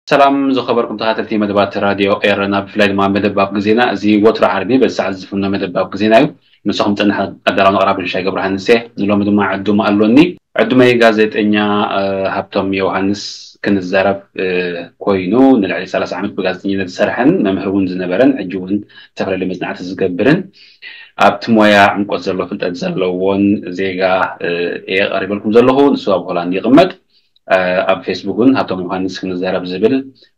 ሰላም ዝኸበርኩም ተኸታተልቲ መደባት ራድዮ ኤረና፣ ብፍላይ ድማ መደብ ኣብ ግዜና። እዚ ወትሩ ዓርቢ በዚ ሰዓት ዝፍኖ መደብ ኣብ ግዜና እዩ። ንስኹም ዝጸንሐ ኣዳላውን ኣቕራቢ ሽሻይ ገብረሃንስ እየ። ንሎሚ ድማ ዕዱም ኣሎኒ። ዕዱመይ ጋዜጠኛ ሃብቶም ዮሃንስ ክንዛረብ ኮይኑ፣ ንልዕሊ ሰላሳ ዓመት ብጋዜጠኝነት ዝሰርሐን መምህር እውን ዝነበረን፣ ሕጂ እውን ዝተፈላለዩ መጽናዕቲ ዝገብርን ኣብቲ ሞያ ዕምቆት ዘለዎ ፍልጠት ዘለዎን ዜጋ እየ ቀሪበልኩም ዘለኹ። ንሱ ኣብ ሆላንድ ይቕመጥ። ኣብ ፌስቡክ እውን ሃብቶም ዮሃንስ ክንዛረብ ዝብል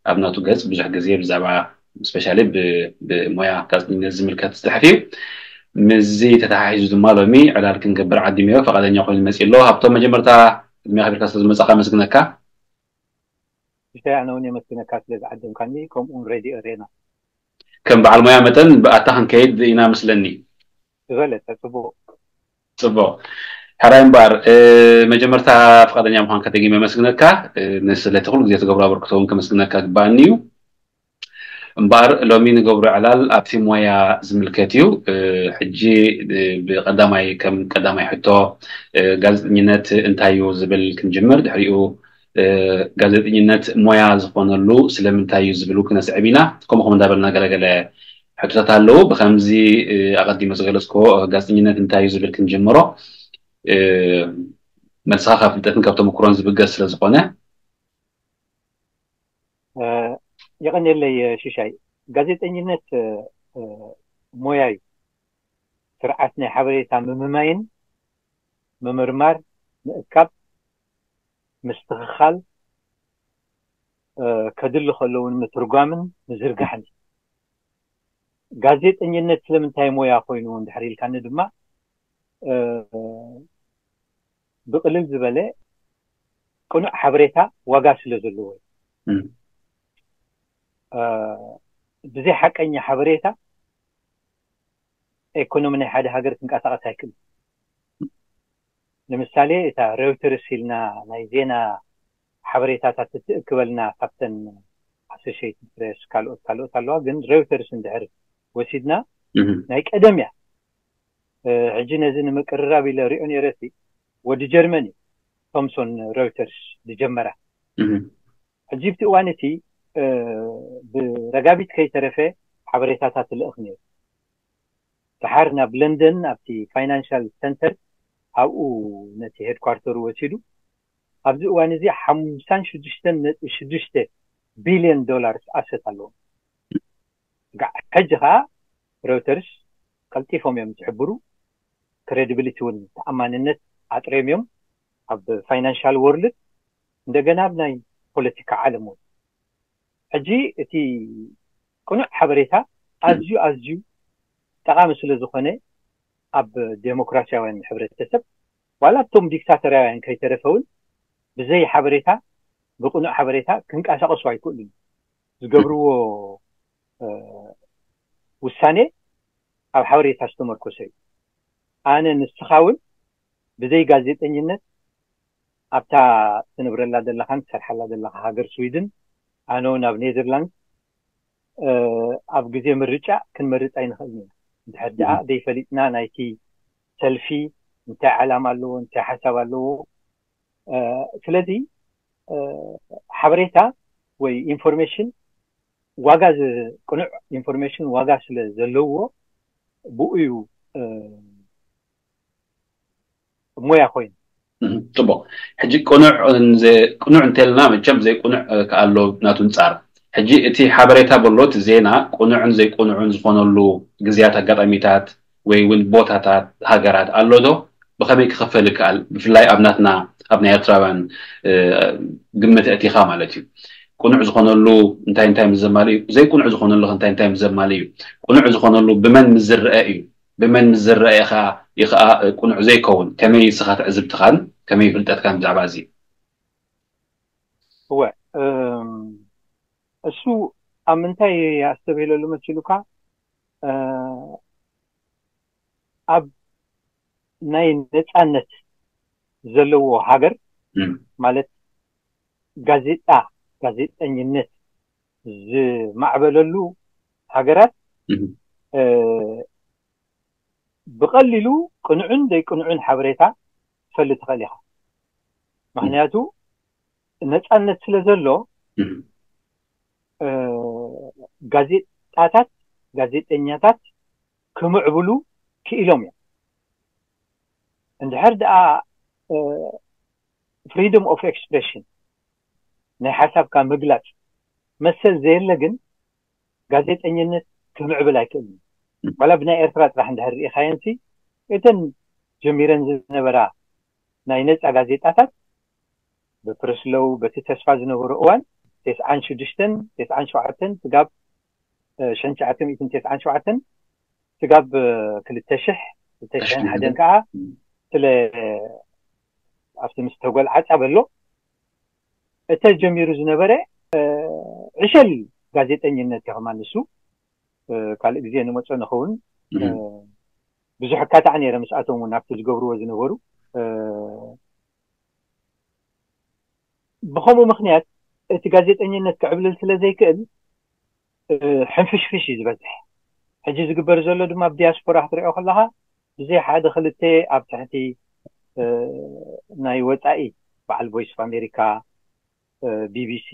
ኣብ ናቱ ገጽ ብዙሕ ግዜ ብዛዕባ ስፔሻሊ ብሞያ ጋዜጠኝነት ዝምልከት ዝፅሕፍ እዩ። ምስዚ ተተሓሒዙ ድማ ሎሚ ዕላል ክንገብር ዓዲመዮ ፈቃደኛ ኮይኑ መፂ ኣሎ። ሃብቶም መጀመርታ ቅድሚያ ከቢርካ ስለዝመፃካ ኣመስግነካ። ብሻይ ኣነ እውን የመስግነካ ስለ ዝዓደምካኒ ከምኡውን ሬድዮ ኤሬና። ከም በዓል ሞያ መጠን ብኣታ ክንከይድ ኢና መስለኒ። ዝበለፀ ፅቡቅ። ፅቡቅ። ሕራይ እምበኣር መጀመርታ ፍቃደኛ ምኳንካ ደጊመ የመስግነካ። ንስለቲ ኩሉ ግዜ ትገብሮ ኣበርክቶ እውን ከመስግነካ ግባኣኒ እዩ። እምበኣር ሎሚ ንገብሮ ዕላል ኣብቲ ሞያ ዝምልከት እዩ። ሕጂ ብቀዳማይ ከም ቀዳማይ ሕቶ ጋዜጠኝነት እንታይ እዩ ዝብል ክንጅምር፣ ድሕሪኡ ጋዜጠኝነት ሞያ ዝኾነሉ ስለምንታይ እዩ ዝብሉ ክነስዕብ ኢና። ከምኡ ከም እንዳበልና ገለገለ ሕቶታት ኣለዉ። ብከምዚ ኣቐዲመ ዝገለፅኮ ጋዜጠኝነት እንታይ እዩ ዝብል ክንጅምሮ፣ መልስኻ ካብ ፍልጠትን ካብ ተመክሮን ዝብገስ ስለዝኾነ። የቐንየለይ ሽሻይ። ጋዜጠኝነት ሞያ እዩ። ስርዓት ናይ ሓበሬታ ምምማይን ምምርማር፣ ምእካብ፣ ምስትኽኻል፣ ከድሊ ከለውን ምትርጓምን ምዝርጋሕን። ጋዜጠኝነት ስለምንታይ ሞያ ኮይኑ እንድሕር ኢልካኒ ድማ ብቅልል ዝበለ ቅኑዕ ሓበሬታ ዋጋ ስለ ዘለዎ እዩ። ብዘይ ሓቀኛ ሓበሬታ ኢኮኖሚ ናይ ሓደ ሃገር ክንቀሳቀስ ኣይክእልን። ንምሳሌ እታ ሬውተርስ ኢልና ናይ ዜና ሓበሬታታት እትእክበልና ካብተን ኣሶሽየትድ ፕሬስ ካልኦት ካልኦት ኣለዋ፣ ግን ሬውተርስ እንድሕር ወሲድና ናይ ቀደም እያ። ሕጂ ነዚ ንምቅርራብ ኢለ ሪኦ ነይረ። እቲ ወዲ ጀርመን እዩ ቶምሶን ሬውተርስ ዝጀመራ። ሕጂ ብቲ እዋን እቲ ብረጋቢት ከይተረፈ ሓበሬታታት ትልእኽ ነይሩ። ድሓር ናብ ለንደን ኣብቲ ፋይናንሻል ሰንተር ኣብኡ ነቲ ሄድኳርተሩ ወሲዱ። ኣብዚ እዋን እዚ ሓምሳን ሽዱሽተን ነጥቢ ሽዱሽተ ቢልዮን ዶላርስ ኣሰት ኣለዎም። ሕጂ ከዓ ሬውተርስ ቀልጢፎም እዮም ዝሕብሩ። ክሬዲቢሊቲ እውን ተኣማንነት ኣጥርዮም እዮም ኣብ ፋይናንሻል ወርልድ፣ እንደገና ኣብ ናይ ፖለቲካ ዓለም እውን። ሕጂ እቲ ቅኑዕ ሓበሬታ ኣዝዩ ኣዝዩ ጠቓሚ ስለ ዝኾነ ኣብ ዴሞክራሲያውያን ሕብረተሰብ ዋላ እቶም ዲክታቶርያውያን ከይተረፈ እውን ብዘይ ሓበሬታ ብቅኑዕ ሓበሬታ ክንቀሳቀሱ ኣይክእሉን። ዝገብርዎ ውሳኔ ኣብ ሓበሬታ ዝተመርኮሰ እዩ። ኣነ ንስኻ እውን ብዘይ ጋዜጠኝነት ኣብታ ትነብረላ ዘለኻን ትሰርሓላ ዘለኻ ሃገር ስዊድን ኣነ እውን ኣብ ኔዘርላንድ ኣብ ግዜ ምርጫ ክንመርፅ ኣይንኽእልን ኢና። እንድሕር ደኣ ዘይፈሊጥና ናይቲ ሰልፊ እንታይ ዓላማ ኣለዎ እንታይ ሓሳብ ኣለዎ። ስለዚ ሓበሬታ ወይ ኢንፎርሜሽን ዋጋ ቅኑዕ ኢንፎርሜሽን ዋጋ ስለ ዘለዎ ብኡ እዩ ሞያ ኮይኑ። ፅቡቅ። ሕጂ ቅኑዕ እንተልና መቸም ዘይቅኑዕ ከኣሎ ናቱ ንፃር። ሕጂ እቲ ሓበሬታ በሎ እቲ ዜና ቅኑዕን ዘይቅኑዕን ዝኾነሉ ግዜያት ኣጋጣሚታት ወይ እውን ቦታታት ሃገራት ኣሎ ዶ? ብኸመይ ክኽፈል ይከኣል? ብፍላይ ኣብ ናትና ኣብ ናይ ኤርትራውያን ግምት ኣእቲኻ ማለት እዩ። ቅኑዕ ዝኾነሉ እንታይ እንታይ ምስ ዘማልእ እዩ፣ ዘይቅኑዕ ዝኾነሉ እንታይ እንታይ ምስ ዘማልእ እዩ፣ ቅኑዕ ዝኾነሉ ብመን ምስ ዝረአ እዩ፣ ብመን ምስ ዝረአ እዩ ከዓ ቅኑዕ ዘይከውን፣ ከመይ ንስኻ ትዕዝብትኻን ከመይ ፍልጠትካን ብዛዕባ እዚ? እወ እሱ ኣብ ምንታይ ኣስተብሂለሉ መሲሉካ ኣብ ናይ ነፃነት ዘለዎ ሃገር ማለት ጋዜጣ፣ ጋዜጠኝነት ዝማዕበለሉ ሃገራት ብቐሊሉ ቅኑዕን ዘይቅኑዕን ሓበሬታ ትፈልጥ ትኽእል ኢኻ። ምክንያቱ ነፃነት ስለ ዘሎ ጋዜጣታት፣ ጋዜጠኛታት ክምዕብሉ ክኢሎም እዮም። እንድሕር ደኣ freedom of expression፣ ናይ ሓሳብካ ምግላፅ መሰል ዘየለ ግን ጋዜጠኝነት ክምዕብል ኣይክእልን። ዋላ ብናይ ኤርትራ ጥራሕ እንድሕር ርኢኻየንሲ እተን ጀሚረን ዝነበራ ናይ ነፃ ጋዜጣታት ብፕረስሎው በቲ ተስፋ ዝነበሮ እዋን ተስዓን ሽዱሽተን ተስዓን ሸውዓተን ስጋብ ሽሕን ትሽዓተ ሚእትን ተስዓን ሸውዓተን ስጋብ ክልተ ሽሕ ክልተ ሽሕን ሓደን ከዓ ስለ ኣብቲ ምስ ተጎልዓፃ በሎ እተ ጀሚሩ ዝነበረ ዕሸል ጋዜጠኝነት እዩ። ከማን ንሱ ካልእ ግዜ ንመፆ ንኸውን ብዙሕ እካታዕ ነይረ። ምስኣቶም እውን ኣብቲ ዝገብርዎ ዝነበሩ ብኸምኡ ምክንያት እቲ ጋዜጠኝነት ክዕብልል ስለ ዘይክእል ሕንፍሽፍሽ እዩ ዝበዝሕ። ሕጂ ዝግበር ዘሎ ድማ ኣብ ዲያስፖራ ክትሪኦ ከለኻ ብዘይ ሓደ ክልተ ኣብ ትሕቲ ናይ ወፃኢ በዓል ቮይስ ኦፍ ኣሜሪካ፣ ቢቢሲ፣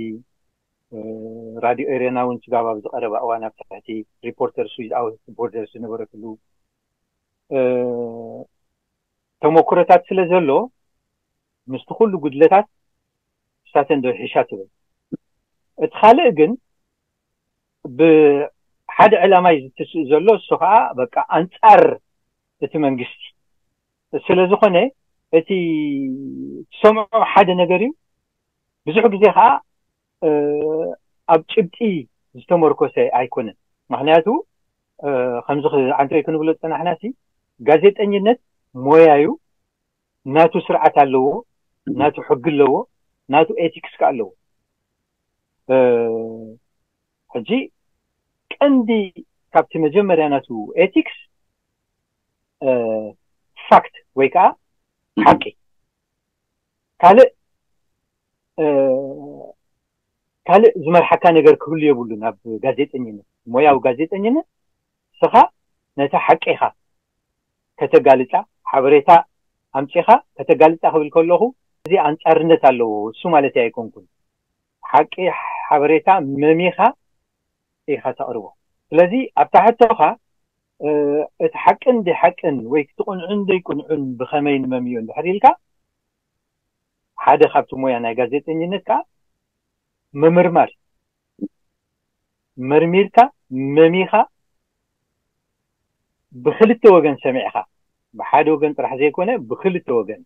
ራድዮ ኤሬና እውን ስጋብ ኣብዚ ቀረባ እዋን ኣብ ትሕቲ ሪፖርተርስ ዊዝኣውት ቦርደርስ ዝነበረትሉ ተመክሮታት ስለ ዘሎ ምስቲ ኩሉ ጉድለታት እሳተን ዶ ይሕሻ ትብል። እቲ ካልእ ግን ብሓደ ዕላማ እዩ ዝትስእ ዘሎ፣ እሱ ከዓ በቃ ኣንፃር እቲ መንግስቲ ስለ ዝኾነ እቲ ትሰምዖ ሓደ ነገር እዩ። ብዙሕ ግዜ ከዓ ኣብ ጭብጢ ዝተመርኮሰ ኣይኮነን። ምክንያቱ ከምዚ ዓንተይ ክንብሎ ዝፀናሕና ሲ ጋዜጠኝነት ሞያ እዩ። ናቱ ስርዓት ኣለዎ፣ ናቱ ሕጊ ኣለዎ፣ ናቱ ኤቲክስ ከ ኣለዎ። ሕጂ ቀንዲ ካብቲ መጀመርያ ናቱ ኤቲክስ ፋክት ወይ ከዓ ሓቂ፣ ካልእ ካልእ ዝመርሓካ ነገር ክህሉ የብሉን። ኣብ ጋዜጠኝነት፣ ሞያዊ ጋዜጠኝነት ንስኻ ነታ ሓቂ ኢኻ ከተጋልፃ፣ ሓበሬታ ኣምፂኻ ከተጋልፃ ክብል ከለኹ እዚ ኣንፃርነት ኣለዎ እሱ ማለት ኣይኮንኩን። ሓቂ ሓበሬታ መሚኻ ኢኻ ተቕርቦ። ስለዚ ኣብታ ሕቶኻ እቲ ሓቅን ደይ ሓቅን ወይ ክቲ ቁንዑን ደይ ቁንዑን ብኸመይ ንመምዮ እንድሕር ኢልካ ሓደ ካብቲ ሞያ ናይ ጋዜጠኝነት ከዓ ምምርማር፣ መርሚርካ መሚኻ ብክልተ ወገን ሰሚዕካ፣ ብሓደ ወገን ጥራሕ ዘይኮነ ብክልተ ወገን፣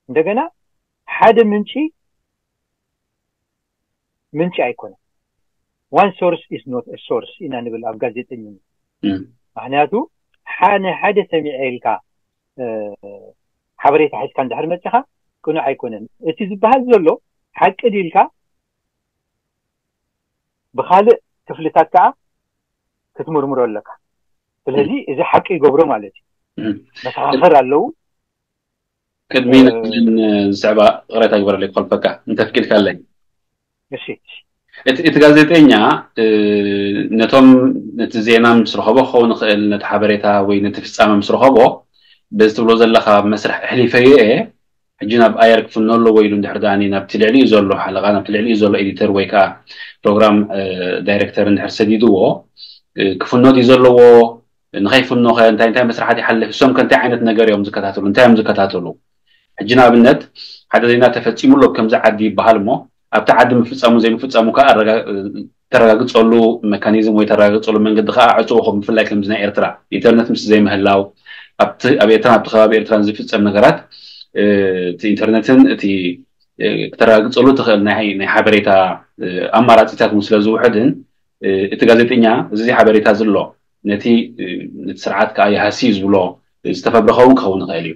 እንደገና ሓደ ምንጪ ምንጪ ኣይኮነ። One source is not a source ኢና ንብል ኣብ ጋዜጠኝነት። ምክንያቱ ሓደ ሓደ ሰሚዐ ኢልካ ሓበሬታ ሒዝካ እንድሕር መፅኻ ቅኑዕ ኣይኮነን። እቲ ዝበሃል ዘሎ ሓቂ ድልካ ብካልእ ክፍልታት ከዓ ክትምርምሮ ኣለካ። ስለዚ እዚ ሓቂ ይገብሮ ማለት እዩ። መሰኻኽር ኣለዉ። ቅድሚ ንክልን ዝስዕባ ቅሬታ ግበረለይ ክኸልፈካ እንተፍቂድካለይ። እሺ እቲ ጋዜጠኛ ነቶም ነቲ ዜና ምስ ረኸቦ ክኸውን ይኽእል፣ ነቲ ሓበሬታ ወይ ነቲ ፍፃመ ምስ ረኸቦ በዚ ትብሎ ዘለኻ መስርሕ ኣሕሊፈዮ እየ፣ ሕጂ ናብ ኣየር ክፍኖ ኣለዎ ኢሉ እንድሕር ደኣ ናብቲ ልዕሊኡ ዘሎ ሓለቓ፣ ናብቲ ልዕሊኡ ዘሎ ኤዲተር ወይ ከዓ ፕሮግራም ዳይሬክተር እንድሕር ሰዲድዎ ክፍኖ ድዩ ዘለዎ፣ ንኸይፍኖኸ እንታይ እንታይ መስርሓት ይሓልፍ፣ እሶም ከ እንታይ ዓይነት ነገር እዮም ዝከታተሉ፣ እንታይ እዮም ዝከታተሉ? ሕጂ ንኣብነት ሓደ ዜና ተፈፂሙ ኣሎ ከምዚ ዓዲ ይበሃል እሞ ኣብቲ ዓዲ ምፍፃሙ ዘይምፍፃሙ ከዓ ተረጋግፀሉ መካኒዝም ወይ ተረጋግፀሉ መንገዲ ከዓ ዕፅው ኹም ብፍላይ ከምዚ ናይ ኤርትራ ኢንተርነት ምስ ዘይምህላው ኣብቲ ኣብ ኤርትራን ኣብቲ ከባቢ ኤርትራን ዝፍፀም ነገራት እቲ ኢንተርነትን እቲ ክተረጋግፀሉ ትኽእል ናይ ሓበሬታ ኣማራፂታት እውን ስለ ዝውሕድን እቲ ጋዜጠኛ እዚ ሓበሬታ ዝሎ ነቲ ነቲ ስርዓት ከዓ ይሃሲ ዝብሎ ዝተፈብረኸ እውን ክኸውን ይኽእል እዩ።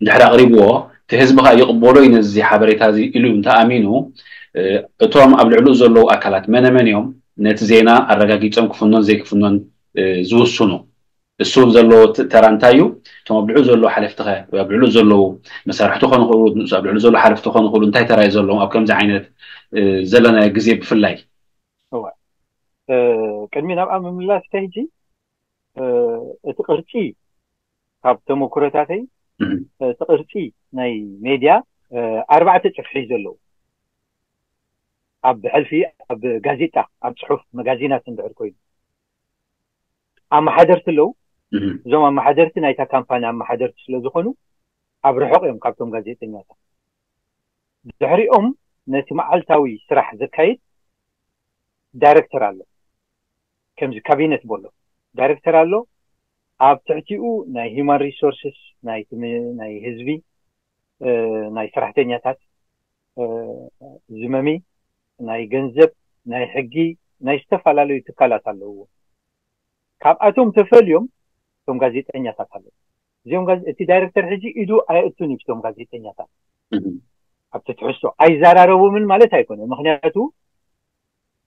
እንድሕር ኣቕሪብዎ እቲ ህዝቢ ከዓ ይቕበሎ እዩ ነዚ ሓበሬታ እዚ ኢሉ እንተኣሚኑ እቶም ኣብ ልዕሊኡ ዘለዉ ኣካላት መነመን እዮም ነቲ ዜና ኣረጋጊፆም ክፍኖን ዘይክፍኖን ዝውስኑ? እሱ እውን ዘለዎ ት- ተራ እንታይ እዩ? እቶም ኣብ ልዕሉ ዘለዉ ሓለፍቲ ኸ ወይ ኣብ ልዕሉ ዘለዉ መሳርሕቲ ክኾኑ ይኽእሉ፣ ንሱ ኣብ ልዕሉ ዘለዉ ሓለፍቲ ክኾኑ ይኽእሉ፣ እንታይ ተራ እዩ ዘለዎም ኣብ ከምዚ ዓይነት እ፣ ዘለናዮ ግዜ ብፍላይ? እዋ እ፣ ቅድሚ ናብኣ ምምላስ ከይጂ እ፣ እቲ ቅርፂ ካብ ተመክሮታተይ እቲ ቅርፂ ናይ ሜድያ ኣርባዕተ ጭፍሒ ዘለዉ ኣብ ብሕልፊ ኣብ ጋዜጣ ኣብ ፅሑፍ መጋዚናት እንድሕር ኮይኑ ኣመሓደርቲ ኣለዉ። እዞም ኣመሓደርቲ ናይታ ካምፓኒ ኣመሓደርቲ ስለ ዝኾኑ ኣብ ርሑቕ እዮም ካብቶም ጋዜጠኛታት። ድሕሪኦም ነቲ መዓልታዊ ስራሕ ዘካይድ ዳይረክተር ኣሎ። ከምዚ ካቢነት በሎ ዳይረክተር ኣሎ። ኣብ ትሕቲኡ ናይ ሂማን ሪሶርስስ ናይ ትም- ናይ ህዝቢ እ፣ ናይ ሰራሕተኛታት እ፣ ዝመሚ ናይ ገንዘብ ናይ ሕጊ ናይ ዝተፈላለዩ ትካላት ኣለውዎ። ካብኣቶም ተፈልዮም እቶም ጋዜጠኛታት ኣለዉ። እዚኦም ጋዜ- እቲ ዳይረክተር ሕጂ ኢዱ ኣየእቱን እዩ እቶም ጋዜጠኛታት ኣብቲ ትሕዝቶ ኣይዘራረቡምን ማለት ኣይኮነ። ምክንያቱ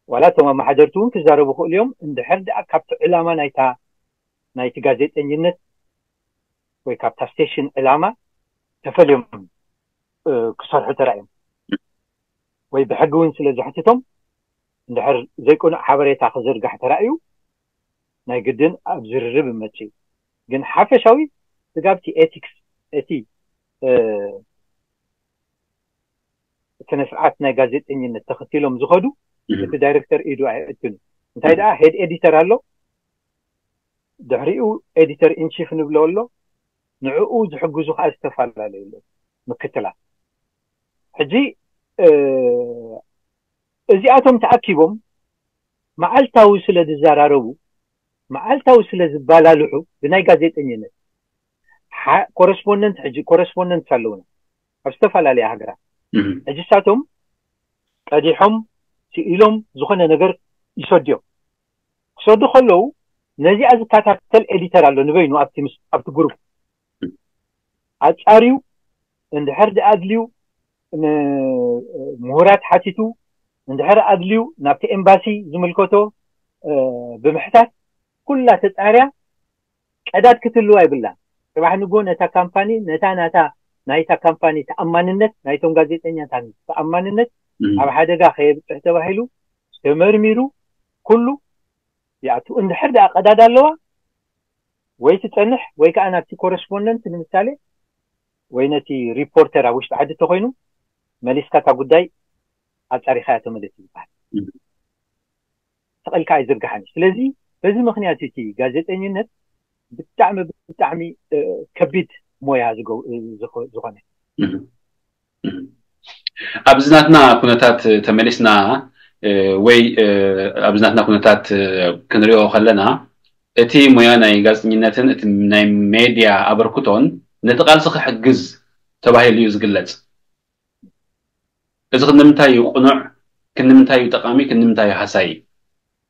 ዋላ እቶም ኣመሓደርቲ እውን ክዛረቡ ክእሉ እዮም። እንድሕር ደኣ ካብቲ ዕላማ ናይታ ናይቲ ጋዜጠኝነት ወይ ካብታ ስቴሽን ዕላማ ተፈልዮም እ፣ ክሰርሑ ተራእዮም ወይ ብሕጊ እውን ስለ ዘሕትቶም እንድሕር ዘይቅኑዕ ሓበሬታ ክዝርጋሕ ተራእዩ ናይ ግድን ኣብ ዝርርብ ይመጽእ። ግን ሓፈሻዊ ስጋብቲ ኤቲክስ እቲ እ፣ ስነ ስርዓት ናይ ጋዜጠኝነት ተኸቲሎም ዝኸዱ እቲ ዳይሬክተር ኢዱ ኣየእቱን። እንታይ ደኣ ሄድ ኤዲተር ኣሎ፣ ድሕሪኡ ኤዲተር ኢንቺፍ ንብሎ ኣሎ፣ ንዕኡ ዝሕግዙ ከዓ ዝተፈላለዩ ኣለዉ ምክትላት። ሕጂ እ፣ እዚኣቶም ተኣኪቦም መዓልታዊ ስለ ዝዘራረቡ መዓልታዊ ስለ ዝባላልሑ ብናይ ጋዜጠኝነት ኮረስፖንደንት ሕጂ ኮረስፖንደንት ኣለውና ኣብ ዝተፈላለያ ሃገራት ሕጂ ሳቶም ቀዲሖም ስኢሎም ዝኾነ ነገር ይሰድዮም ክሰዱ ከለዉ ነዚኣ ዝከታተል ኤዲተር ኣሎ ንበይኑ ኣብቲ ምስ ኣብቲ ግሩፕ ኣጻርዩ እንድሕር ድኣድልዩ ምሁራት ሓቲቱ እንድሕር ኣድልዩ ናብቲ ኤምባሲ ዝምልከቶ ብምሕታት ኩላ ተጻርያ ቀዳድ ክትህልዋ ይብላ። ጽባሕ ንጎ ነታ ካምፓኒ ነታ ናታ ናይታ ካምፓኒ ተኣማንነት ናይቶም ጋዜጠኛታት ተኣማንነት ኣብ ሓደጋ ከየብጽሕ ተባሂሉ ተመርሚሩ ኩሉ ይኣቱ። እንድሕር ደኣ ቀዳድ ኣለዋ ወይ ትጸንሕ ወይ ከዓ ናብቲ ኮረስፖንደንት ንምሳሌ ወይ ነቲ ሪፖርተር ኣብ ውሽጢ ዓዲ ተኮይኑ መሊስካ እታ ጉዳይ ኣጻሪኻያ ተመለስ ይበሃል። ተቐልካ ኣይዝርግሓን እዩ። ስለዚ በዚ ምኽንያት እቲ ጋዜጠኝነት ብጣዕሚ ብጣዕሚ ከቢድ ሞያ ዝኾነ ኣብዚ ናትና ኩነታት ተመሊስና ወይ ኣብዚ ናትና ኩነታት ክንሪኦ ከለና እቲ ሞያ ናይ ጋዜጠኝነትን እቲ ናይ ሜድያ ኣበርክቶን ነቲ ቃልሲ ክሕግዝ ተባሂሉ እዩ ዝግለጽ። እዚ ክንምንታይ እዩ ቅኑዕ፣ ክንምንታይ እዩ ጠቃሚ፣ ክንምንታይ እዩ ሃሳይ?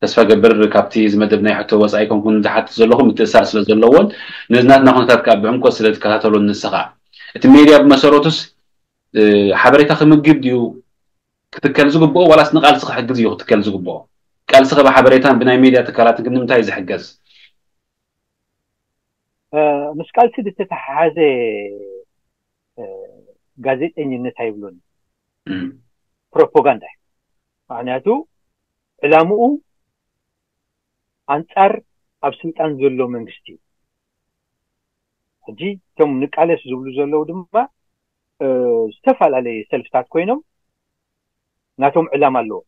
ተስፋ ገብር ካብቲ እዚ መደብ ናይ ሕቶ ወፃኢ ኮንኩን ዝሓትት ዘለኹ ምትእሳር ስለ ዘለዎን ነዚ ናትና ኩነታት ከዓ ብዕምቆት ስለ ትከታተሎን ንስኻ እቲ ሜድያ ብመሰረቱስ ሓበሬታ ክምግብ ድዩ ክትከል ዝግብኦ ዋላስ ንቃልሲ ክሕግዝ እዩ ክትከል ዝግብኦ? ቃልሲ ከ ብሓበሬታን ብናይ ሜድያ ትካላትን ክንምንታይ እዩ ዝሕገዝ? ምስ ቃልሲ ዝተተሓሓዘ ጋዜጠኝነት ኣይብሎን ፕሮፓጋንዳ እዩ። ምክንያቱ ዕላምኡ ኣንጻር ኣብ ስልጣን ዘሎ መንግስቲ እዩ። ሕጂ እቶም ንቃለስ ዝብሉ ዘለዉ ድማ ዝተፈላለየ ሰልፍታት ኮይኖም ናቶም ዕላማ ኣለዎም።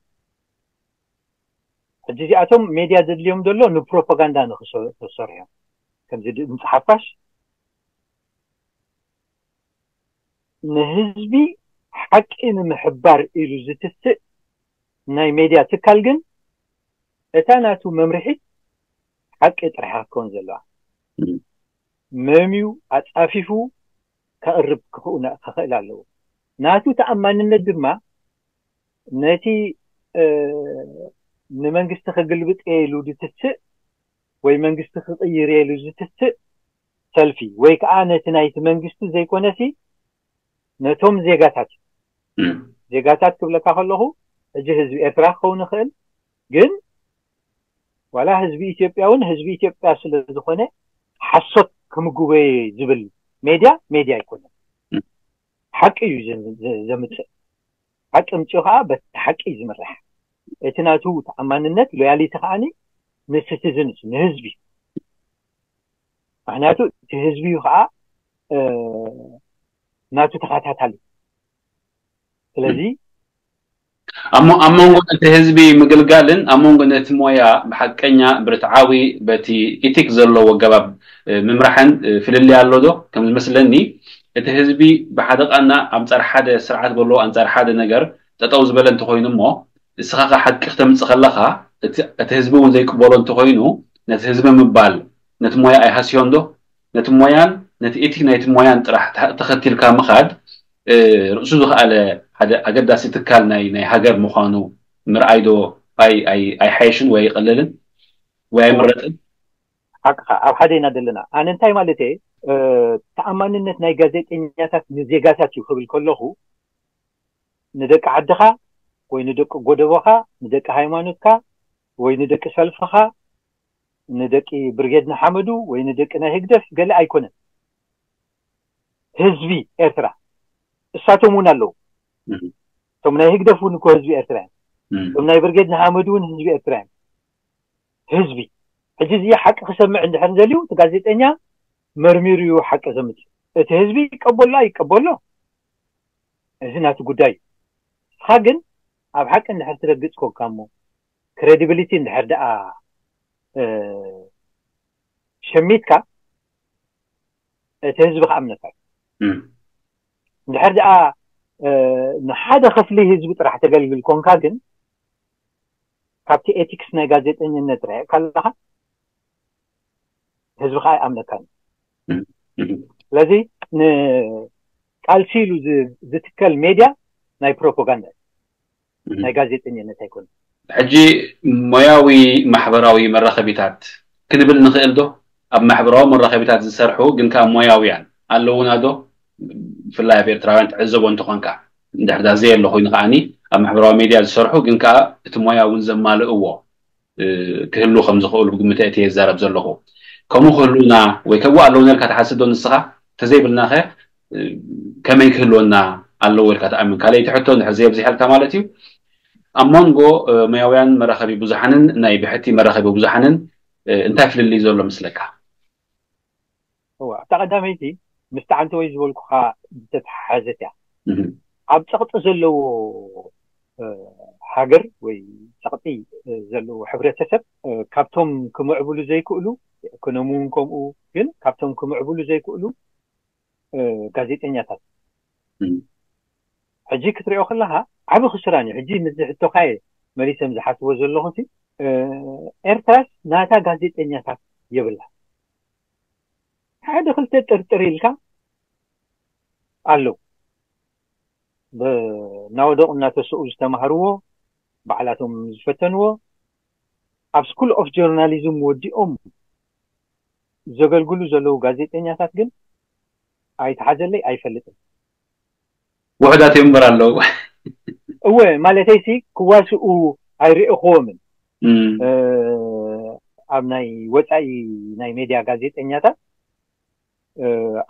ሕጂ እዚኣቶም ሜድያ ዘድልዮም ዘሎ ንፕሮፓጋንዳ ንክሰርሑ እዮም። ከምዚ ድምፂ ሓፋሽ ንህዝቢ ሓቂ ንምሕባር ኢሉ ዝትስእ ናይ ሜድያ ትካል ግን እታ ናቱ መምርሒት ሓቂ ጥራሕ ክትከውን ዘለዋ መምዩ ኣፃፊፉ ከቕርብ ክኽእል ኣለዎ። ናቱ ተኣማንነት ድማ ነቲ ንመንግስቲ ክግልብጥ ኢሉ ዝትስእ ወይ መንግስቲ ክቕይር ኢሉ ዝትስእ ሰልፊ ወይ ከዓ ነቲ ናይቲ መንግስቲ ዘይኮነሲ ነቶም ዜጋታት ዜጋታት ክብለካ ከለኹ ሕጂ ህዝቢ ኤርትራ ክኸውን ይኽእል ግን ዋላ ህዝቢ ኢትዮጵያ እውን ህዝቢ ኢትዮጵያ ስለ ዝኾነ ሓሶት ክምጉበ ዝብል ሜድያ ሜድያ ኣይኮነን። ሓቂ እዩ ዘምፅእ። ሓቂ ምፅኡ ከዓ በቲ ሓቂ እዩ ዝምራሕ። እቲ ናቱ ተኣማንነት ሎያሊቲ ከዓኒ ንሲቲዝንስ ንህዝቢ እዩ። ምክንያቱ እቲ ህዝቢ እዩ ከዓ ናቱ ተኸታታሊ። ስለዚ ኣብ መንጎ እቲ ህዝቢ ምግልጋልን ኣብ መንጎ ነቲ ሞያ ብሓቀኛ ብርትዓዊ በቲ ኢቲክ ዘለዎ ኣገባብ ምምራሕን ፍልልይ ኣሎ ዶ? ከም ዝመስለኒ እቲ ህዝቢ ብሓደ ቃና ኣንጻር ሓደ ስርዓት በሎ ኣንጻር ሓደ ነገር ጠጠው ዝበለ እንተኮይኑ እሞ ንስኻ ከ ሓቂ ክተምጽእ ከለኻ እቲ ህዝቢ እውን ዘይቅበሎ እንተኮይኑ ነቲ ህዝቢ ምባል ነቲ ሞያ ኣይሃስዮን ዶ? ነቲ ሞያን ነቲ ኢቲክ ናይቲ ሞያን ጥራሕ ተኸቲልካ ምኻድ ርእሱ ዝኸኣለ ሓደ ኣገዳሲ ትካል ናይ ናይ ሃገር ምዃኑ ምርኣይ ዶ ኣይሓየሽን ወይ ኣይቐልልን ወይ ኣይምረጥን? ሓቅኻ ኣብ ሓደ ኢና ዘለና። ኣነ እንታይ ማለት እየ ተኣማንነት ናይ ጋዜጠኛታት ንዜጋታት እዩ ክብል ከለኹ ንደቂ ዓድኻ ወይ ንደቂ ጎደቦኻ ንደቂ ሃይማኖትካ ወይ ንደቂ ሰልፍኻ ንደቂ ብርጌድ ንሓመዱ ወይ ንደቂ ናይ ህግደፍ ገለ ኣይኮነን። ህዝቢ ኤርትራ እሳቶም እውን ኣለዉ። እቶም ናይ ህግደፍ እውን እኮ ህዝቢ ኤርትራ እዮም። እቶም ናይ ብርጌድ ንሓመዱ እውን ህዝቢ ኤርትራ እዮም። ህዝቢ ሕጂ እዚ ሓቂ ክሰምዕ እንድሕር ዘልዩ እቲ ጋዜጠኛ መርሚሩ እዩ ሓቂ ዘምፅእ። እቲ ህዝቢ ይቀበሎ ኣይቀበሎ እዚ ናቲ ጉዳይ እዩ። ንስኻ ግን ኣብ ሓቂ እንድሕር ትረግፅ ኮንካ እሞ ክሬዲቢሊቲ እንድሕር ደኣ ሸሚትካ እቲ ህዝቢ ክኣምነካ እዩ። እንድሕር ደኣ ንሓደ ክፍሊ ህዝቢ ጥራሕ ተገልግል ኮንካ ግን ካብቲ ኤቲክስ ናይ ጋዜጠኝነት ርሒቕካ ኣለኻ፣ ህዝቢ ከዓ ኣይኣምነካን እዩ። ስለዚ ንቃልሲ ኢሉ ዝትከል ሜድያ ናይ ፕሮፓጋንዳ እዩ፣ ናይ ጋዜጠኝነት ኣይኮነን። ሕጂ ሞያዊ ማሕበራዊ መራኸቢታት ክንብል ንኽእል ዶ? ኣብ ማሕበራዊ መራኸቢታት ዝሰርሑ ግን ከዓ ሞያውያን ኣለዉና ዶ? ብፍላይ ኣብ ኤርትራውያን ትዕዘቦ እንተኾንካ፣ እንድሕር ዳ ዘየሎ ኮይኑ ከዓኒ ኣብ ማሕበራዊ ሜድያ ዝሰርሑ ግን ከዓ እቲ ሞያ እውን ዘማልእዎ ክህሉ ከም ዝኽእሉ ብግምት እቲ የዛረብ ዘለኹ። ከምኡ ክህሉና ወይ ከምኡ ኣለዉ ነልካ ትሓስብ ዶ ንስኻ? ተዘይብልናኸ ከመይ ክህልወና ኣለዎ ኢልካ ትኣምን? ካልኣይቲ ሕቶ እንድሕር ዘየብዚሐልካ ማለት እዩ። ኣብ መንጎ ሞያውያን መራኸቢ ብዙሓንን ናይ ብሕቲ መራኸቢ ብዙሓንን እንታይ ፍልልይ ዘሎ ምስለካ? እዋ እታ ቀዳመይቲ ምስቲ ዓንተወይ ዝበልኩኻ ዝተተሓሓዘት እያ። ኣብ ፀቕጢ ዘለዎ ሃገር ወይ ፀቕጢ ዘለዎ ሕብረተሰብ ካብቶም ክምዕብሉ ዘይክእሉ ኢኮኖሚ እውን ከምኡ ግን ካብቶም ክምዕብሉ ዘይክእሉ ጋዜጠኛታት ሕጂ ክትሪኦ ከለካ ዓቢ ክስራን እዩ። ሕጂ ምስዚ ሕቶካ እየ መሊሰም ዝሓስቦ ዘለኹ ሲ ኤርትራስ ናታ ጋዜጠኛታት የብላ። ሓደ ክልተ ጥርጥር ኢልካ ኣለዉ እናወደቑ እናተሰኡ ዝተማሃርዎ ባዕላቶም ዝፈተንዎ ኣብ ስኩል ኦፍ ጆርናሊዝም ወዲኦም ዘገልግሉ ዘለዉ ጋዜጠኛታት ግን ኣይተሓዘለይ ኣይፈልጥን። ውሑዳት እዮም እምበር ኣለዉ። እወ ማለተይሲ ክዋስኡ ኣይርእኽዎምን። ኣብ ናይ ወፃኢ ናይ ሜድያ ጋዜጠኛታት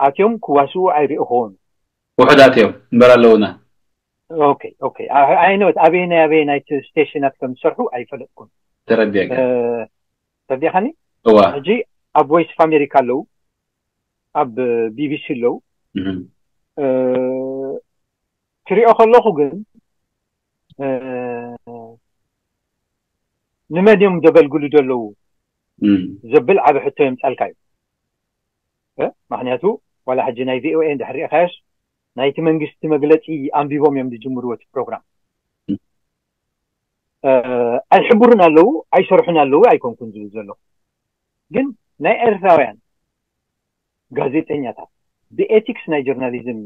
ኣትዮም ክዋስኡ ኣይርእኽዎምን። ውሑዳት እዮም እምበር ኣለዉና። ኦኬ ኦኬ። ኣይኖት ኣበየናይ ኣበየናይ ስቴሽናት ከም ዝሰርሑ ኣይፈለጥኩን። ተረዲአካ። ተረዲእካኒ? እዋ ሕጂ ኣብ ቮይስ ኦፍ ኣሜሪካ ኣለዉ፣ ኣብ ቢቢሲ ኣለዉ። ትሪኦ ከለኹ ግን ንመን እዮም ዘገልግሉ ዘለዉ ዘብል ዓቢ ሕቶ የምጻልካ እዩ። ምክንያቱ ዋላ ሕጂ ናይ ቪኦኤ እንድሕር ሪእካዮስ ናይቲ መንግስቲ መግለፂ ኣንቢቦም እዮም ዝጅምርዎ እቲ ፕሮግራም። ኣይሕብሩን ኣለዉ ኣይሰርሑን ኣለዉ ኣይኮንኩን ዝብል ዘለኹ፣ ግን ናይ ኤርትራውያን ጋዜጠኛታት ብኤቲክስ ናይ ጆርናሊዝም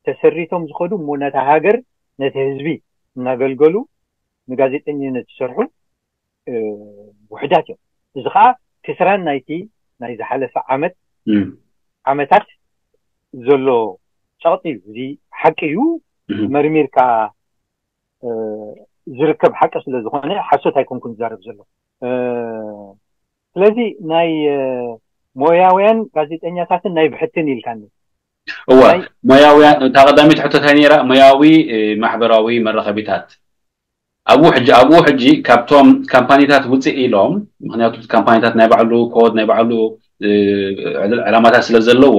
ተሰሪቶም ዝኸዱ እሞ ነታ ሃገር ነቲ ህዝቢ እናገልገሉ ንጋዜጠኝነት ዝሰርሑ ውሕዳት እዮም። እዚ ከዓ ክስራን ናይቲ ናይ ዝሓለፈ ዓመት ዓመታት ዘሎ ፀቕጢ እዩ። እዚ ሓቂ እዩ። መርሚርካ ዝርከብ ሓቂ ስለ ዝኾነ ሓሶት ኣይኮንኩን ዝዛረብ ዘሎ። ስለዚ ናይ ሞያውያን ጋዜጠኛታትን ናይ ብሕትን ኢልካኒ። እወ፣ ሞያውያን፣ እታ ቀዳመይቲ ሕቶ እንታይ ነይራ? ሞያዊ፣ እ፣ ማሕበራዊ መራኸቢታት። ኣብኡ ሕጂ፣ ኣብኡ ሕጂ ካብቶም ካምፓኒታት ውፅእ ኢሎም፣ ምኽንያቱ እቲ ካምፓኒታት ናይ ባዕሉ ኮድ፣ ናይ ባዕሉ፣ እ፣ ዕል-፣ ዕላማታት ስለ ዘለዎ፣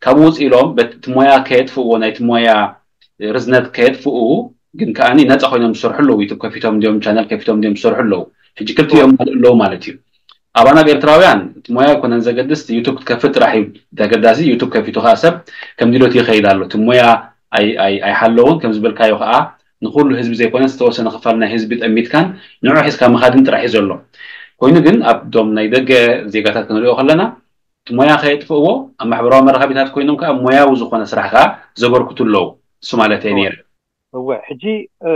ካብኡ ውፅእ ኢሎም በቲ ሞያ ከየጥፍእዎ፣ ናይቲ ሞያ ርዝነት ከየጥፍኡ፣ ግን ከኣኒ ነፃ ኮይኖም ዝሰርሑ ኣለዉ። ዩቱብ ከፊቶም እንዲዮም፣ ቻነል ከፊቶም እንዲዮም ዝሰርሑ ኣለዉ። ሕጂ ክልቲኦም ኣለዉ ማለት እዩ። ኣባና ኤርትራውያን እቲ ሞያ ኣይኮነን ዘገድስ፣ ዩቱብ ክትከፍት ጥራሕ እዩ ዘገዳሲ። ዩቱብ ከፊቱ ከዓ ሰብ ከም ድሎት ይኸይድ ኣሎ። እቲ ሞያ ኣይ-፣ ኣይ-፣ ኣይሓለውን። ከም ዝበልካዮ ከዓ ንኩሉ ህዝቢ ዘይኮነስ ዝተወሰነ ክፋል ናይ ህዝቢ ጠሚትካን ንዑ ሒዝካ ምኻድን ጥራሕ እዩ ዘሎ። ኮይኑ ግን ኣብቶም ናይ ደገ ዜጋታት ክንሪኦ ከለና እቲ ሞያ ከየጥፍእዎ ኣብ ማሕበራዊ መራኸቢታት ኮይኖም ከዓ ሞያዊ ዝኾነ ስራሕ ከዓ ዘበርክቱ ኣለዉ። እሱ ማለት እየ ነይረ። እወ፣ ሕጂ፣ እ፣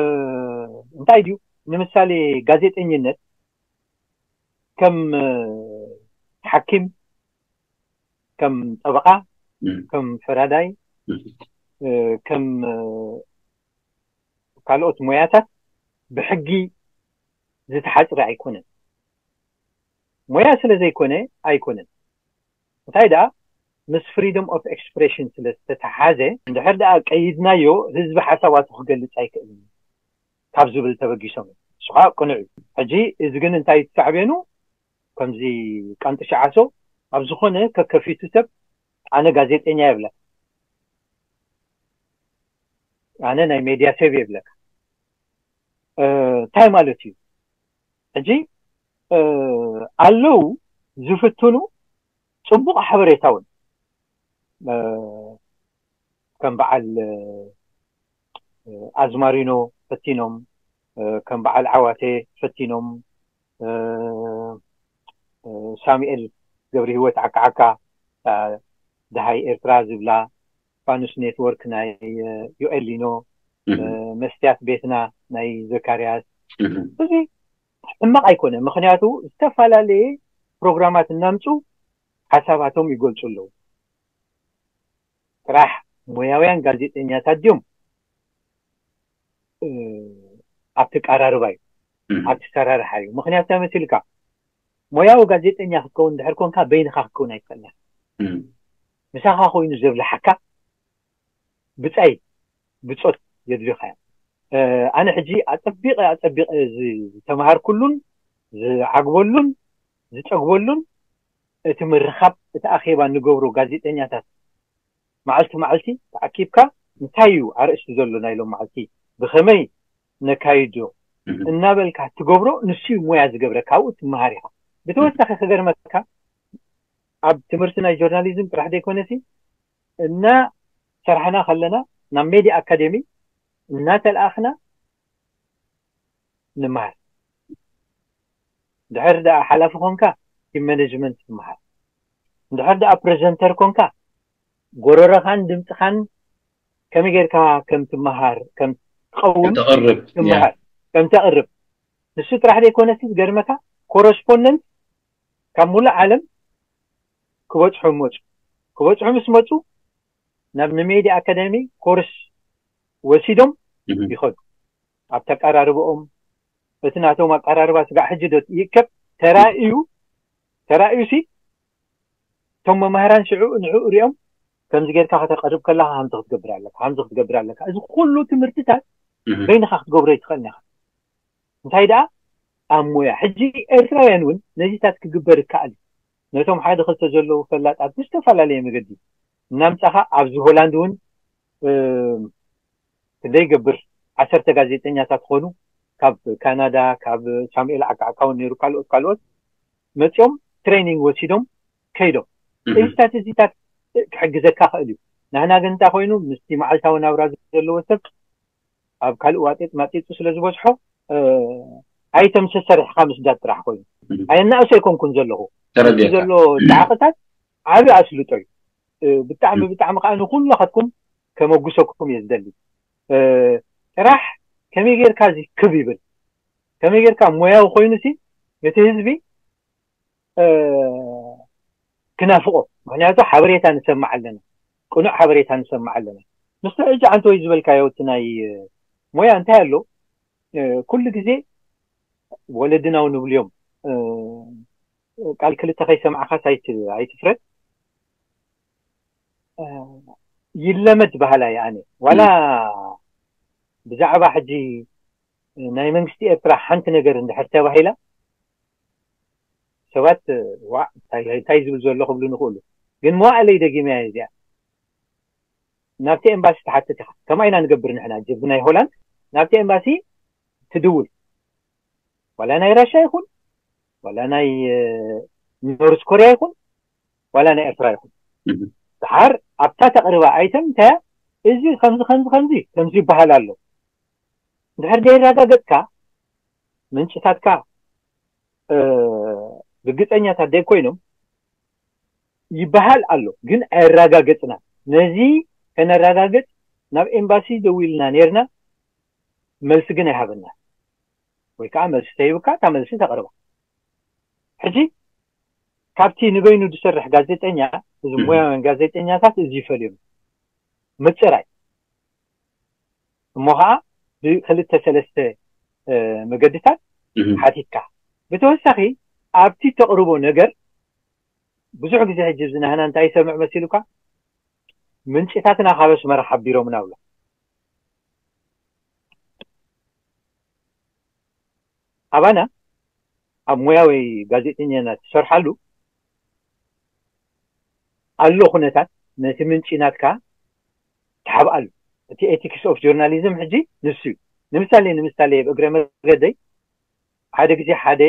እንታይ ድዩ? ንምሳሌ ጋዜጠኝነት ከም፣ እ፣ ሓኪም፣ ከም ጠበቓ፣ እም። ከም ፈራዳይ፣ እም። እ፣ ከም፣ እ፣ ካልኦት ሞያታት ብሕጊ ዝተሓጽረ ኣይኮነን። ሞያ ስለ ዘይኮነ ኣይኮነን። እንታይ ደኣ ምስ ፍሪደም ኦፍ ኤክስፕሬሽን ስለ ዝተተሓዘ፣ እንድሕር ደኣ ቀይድናዮ፣ ህዝቢ ሓሳባቱ ክገልጽ ኣይክእልን ካብ ዝብል ተበጊሶም እዮም። እሱ ከዓ ቅኑዕ እዩ። ሕጂ እዚ ግን እንታይ እዩ ሳዕቤኑ? ከምዚ ቃንጥሻ ዓሶ ኣብ ዝኾነ ከከፊቱ ሰብ ኣነ ጋዜጠኛ የብለካ፣ ኣነ ናይ ሜድያ ሰብ የብለካ። እ፣ እንታይ ማለት እዩ? ሕጂ፣ እ፣ ኣለዉ ዝፍትኑ ጽቡቕ ሓበሬታ እውን፣ እ፣ ከም በዓል፣ እ፣ ኣዝማሪኖ ፈቲኖም፣ እ፣ ከም በዓል ዓዋቴ ፈቲኖም፣ እ፣ እ፣ ሳሙኤል ገብረሂወት ዓካዓካ፣ እ፣ ደሃይ ኤርትራ ዝብላ፣ ፋኑስ ኔትወርክ ናይ፣ እ፣ ዮኤል ሊኖ፣ እ፣ እም። መስትያት ቤትና ናይ ዘካርያስ፣ እም። እዚ ሕማቕ ኣይኮነ። ምኽንያቱ ዝተፈላለየ ፕሮግራማት እናምፁ ሓሳባቶም ይገልፁ ኣለዉ። ጥራሕ ሞያውያን ጋዜጠኛታት ድዮም፣ እ፣ ኣብቲ ቀራርባ እዩ፣ እም። ኣብቲ ሰራርሓ እዩ። ምኽንያቱ እንታይ መሲልካ? ሞያዊ ጋዜጠኛ ክትከውን እንድሕር ኮንካ በይንኻ ክትከውን ኣይትኽእልን። እም። ምሳኻ ኮይኑ ዘብልሓካ ብጻይ ብጾት የድልዮኻ እዮም። እ፣ ኣነ ሕጂ ኣጸቢቐ፣ ኣጸቢቐ ዝ-፣ ዝተማሃርኩሉን ዝዓግበሉን ዝጸግበሉን እቲ ምርኻብ፣ እቲ ኣኼባ እንገብሮ ጋዜጠኛታት መዓልቲ መዓልቲ ተኣኪብካ እንታይ እዩ ኣርእስቲ ዘሎ ናይ ሎም መዓልቲ፣ ብኸመይ ነካይዶ እም። እናበልካ ትገብሮ፣ ንሱ እዩ ሞያ ዝገብረካ፣ ኣብኡ ትመሃር ኢኻ። ብተወሳኺ ክገርመካ፣ ኣብ ትምህርቲ ናይ ጆርናሊዝም ጥራሕ ዘይኮነሲ፣ እናሰርሕና ከለና ናብ ሜድያ ኣካዴሚ እናተለኣኽና ንመሃር። ድሕር ደኣ ሓላፊ ኮንካ ቲም ማኔጅመንት ትመሃር። ድሕር ደኣ ፕሬዘንተር ኮንካ ጎረረኻን ድምፅኻን ከመይ ጌርካ ከም ትመሃር፣ ከም ትቐውም ከም ተቕርብ፣ ያ። ትመሃር፣ ከም ተቕርብ። ንሱ ጥራሕ ዘይኮነሲ ዝገርመካ ኮረስፖንደንት ካብ ሙሉእ ዓለም ክበፅሑ መፁ። ክበፅሑ ምስ መፁ ናብ ንሜድያ ኣካዳሚ ኮርስ ወሲዶም እህ። ይኸዱ። ኣብቲ ኣቀራርባኦም፣ እቲ ናቶም ኣቀራርባ ስጋዕ ሕጂ ዶ ይእከብ ተራእዩ፣ ተራእዩሲ እቶም መማህራን ሽዑ ንዕኡ ሪኦም ከምዚ ጌርካ ከተቐርብ ከለኻ ከምዚ ክትገብር ኣለካ፣ ከምዚ ክትገብር ኣለካ። እዚ ኩሉ ትምህርትታት እህ። በይንኻ ክትገብሮ ይትኽእልን ኢኻ። እንታይ ደኣ ኣብ ሞያ። ሕጂ ኤርትራውያን እውን ነዚታት ክግበር ይከኣል እዩ። ነቶም ሓደ ክልተ ዘለዉ ፈላጣት ብዝተፈላለየ መገዲ እናምጻኻ ኣብዚ ሆላንድ እውን፣ እ፣ ክንደይ ይገብር ዓሰርተ ጋዜጠኛታት ኾኑ ካብ ካናዳ፣ ካብ ሳሙኤል ዓካዓካ እውን ነይሩ፣ ካልኦት ካልኦት መጺኦም ትሬኒንግ ወሲዶም ከይዶም። እህ። እዚታት እዚታት ክሕግዘካ ክእል እዩ። ናህና ግን እንታይ ኮይኑ ምስቲ መዓልታዊ ናብራ ዘለዎ ሰብ ኣብ ካልእ ዋጢጥ ማጢጡ ስለ ዝበዝሖ፣ እ፣ ኣይተምሰ ሰሪሕካ ምስዳድ ጥራሕ ኮይኑ። እህ። ኣየናእሶ ኣይኮንኩን ዘለኹ። ተረዲኤካ። ዘሎ ጻዕቕታት ዓቢ ኣስልጦ እዩ። እ፣ ብጣዕሚ፣ እህ። ብጣዕሚ ከኣ ንኹላኻትኩም ከመጉሰኩም እየ ዝደሊ። እ፣ ጥራሕ ከመይ ጌርካ እዚ ክብ ይብል፣ ከመይ ጌርካ ሞያዊ ኮይኑሲ ነቲ ህዝቢ፣ እ፣ ክናፍቆ። ምኽንያቱ ሓበሬታ ንሰምዕ ኣለና፣ ቅኑዕ ሓበሬታ ንሰምዕ ኣለና። ንሱ ሕጂ ኣንተ ወይ ዝበልካዮ እቲ ናይ፣ እ፣ ሞያ እንታይ ኣሎ፣ እ፣ ኩሉ ግዜ ወለድና እውን ይብሉ እዮም፣ እ፣ ቃል ክልተ ከይሰማዕኻስ ኣይት- ኣይትፍረድ። እ፣ ይለመድ በሃላይ ኣነ ዋላ ብዛዕባ ሕጂ ናይ መንግስቲ ኤርትራ ሓንቲ ነገር እንድሕር ተባሂላ ሰባት ዋ እንታይ እንታይ ዝብል ዘሎ ክብሉ ንኽእሉ፣ ግን መዋእለይ ደጊመያ እዚኣ ናብቲ ኤምባሲ ትሓትት ኢኻ። ከምኣ ኢና ንገብር ንሕና ጀብናይ ሆላንድ ናብቲ ኤምባሲ ትድውል ዋላ ናይ ራሻ ይኹን ዋላ ናይ ኖርስ ኮርያ ይኹን ዋላ ናይ ኤርትራ ይኹን ድሓር ኣብታ ተቕርባ ኣይተም እንታይ እዚ ከምዚ ከምዚ ከምዚ ከምዚ ይበሃል ኣሎ እንድሕር ደይረጋገፅካ ምንጭታትካ ርግፀኛታት ደይ ኮይኖም ይበሃል ኣሎ ግን ኣየረጋገፅና ነዚ ከነረጋግፅ ናብ ኤምባሲ ደዊልና ነርና መልሲ ግን ኣይሃበና ወይ ከዓ መልሲ ተይብካ እታ መልሲ ተቕርባ ሕጂ ካብቲ ንበይኑ ዝሰርሕ ጋዜጠኛ እዚ ሙያውያን ጋዜጠኛታት እዚ ይፈልዮም ምፅራይ እሞ ከዓ ብክልተ ሰለስተ መገድታት ሓቲትካ ብተወሳኺ ኣብቲ ተቕርቦ ነገር ብዙሕ ግዜ ሕጂ እዚ ናህና እንታይ ይሰምዕ መሲሉካ ምንጭታትና ካብ ኣስመራ ሓቢሮምና ብሎ ኣባና ኣብ ሙያዊ ጋዜጠኛና ትሰርሓሉ ኣሎ ኩነታት ነቲ ምንጪ ናትካ ትሓብኣሉ እቲ ethics of journalism ሕጂ ንሱ እዩ ንምሳሌ ንምሳሌ እግረ መገደይ ሓደ ግዜ ሓደ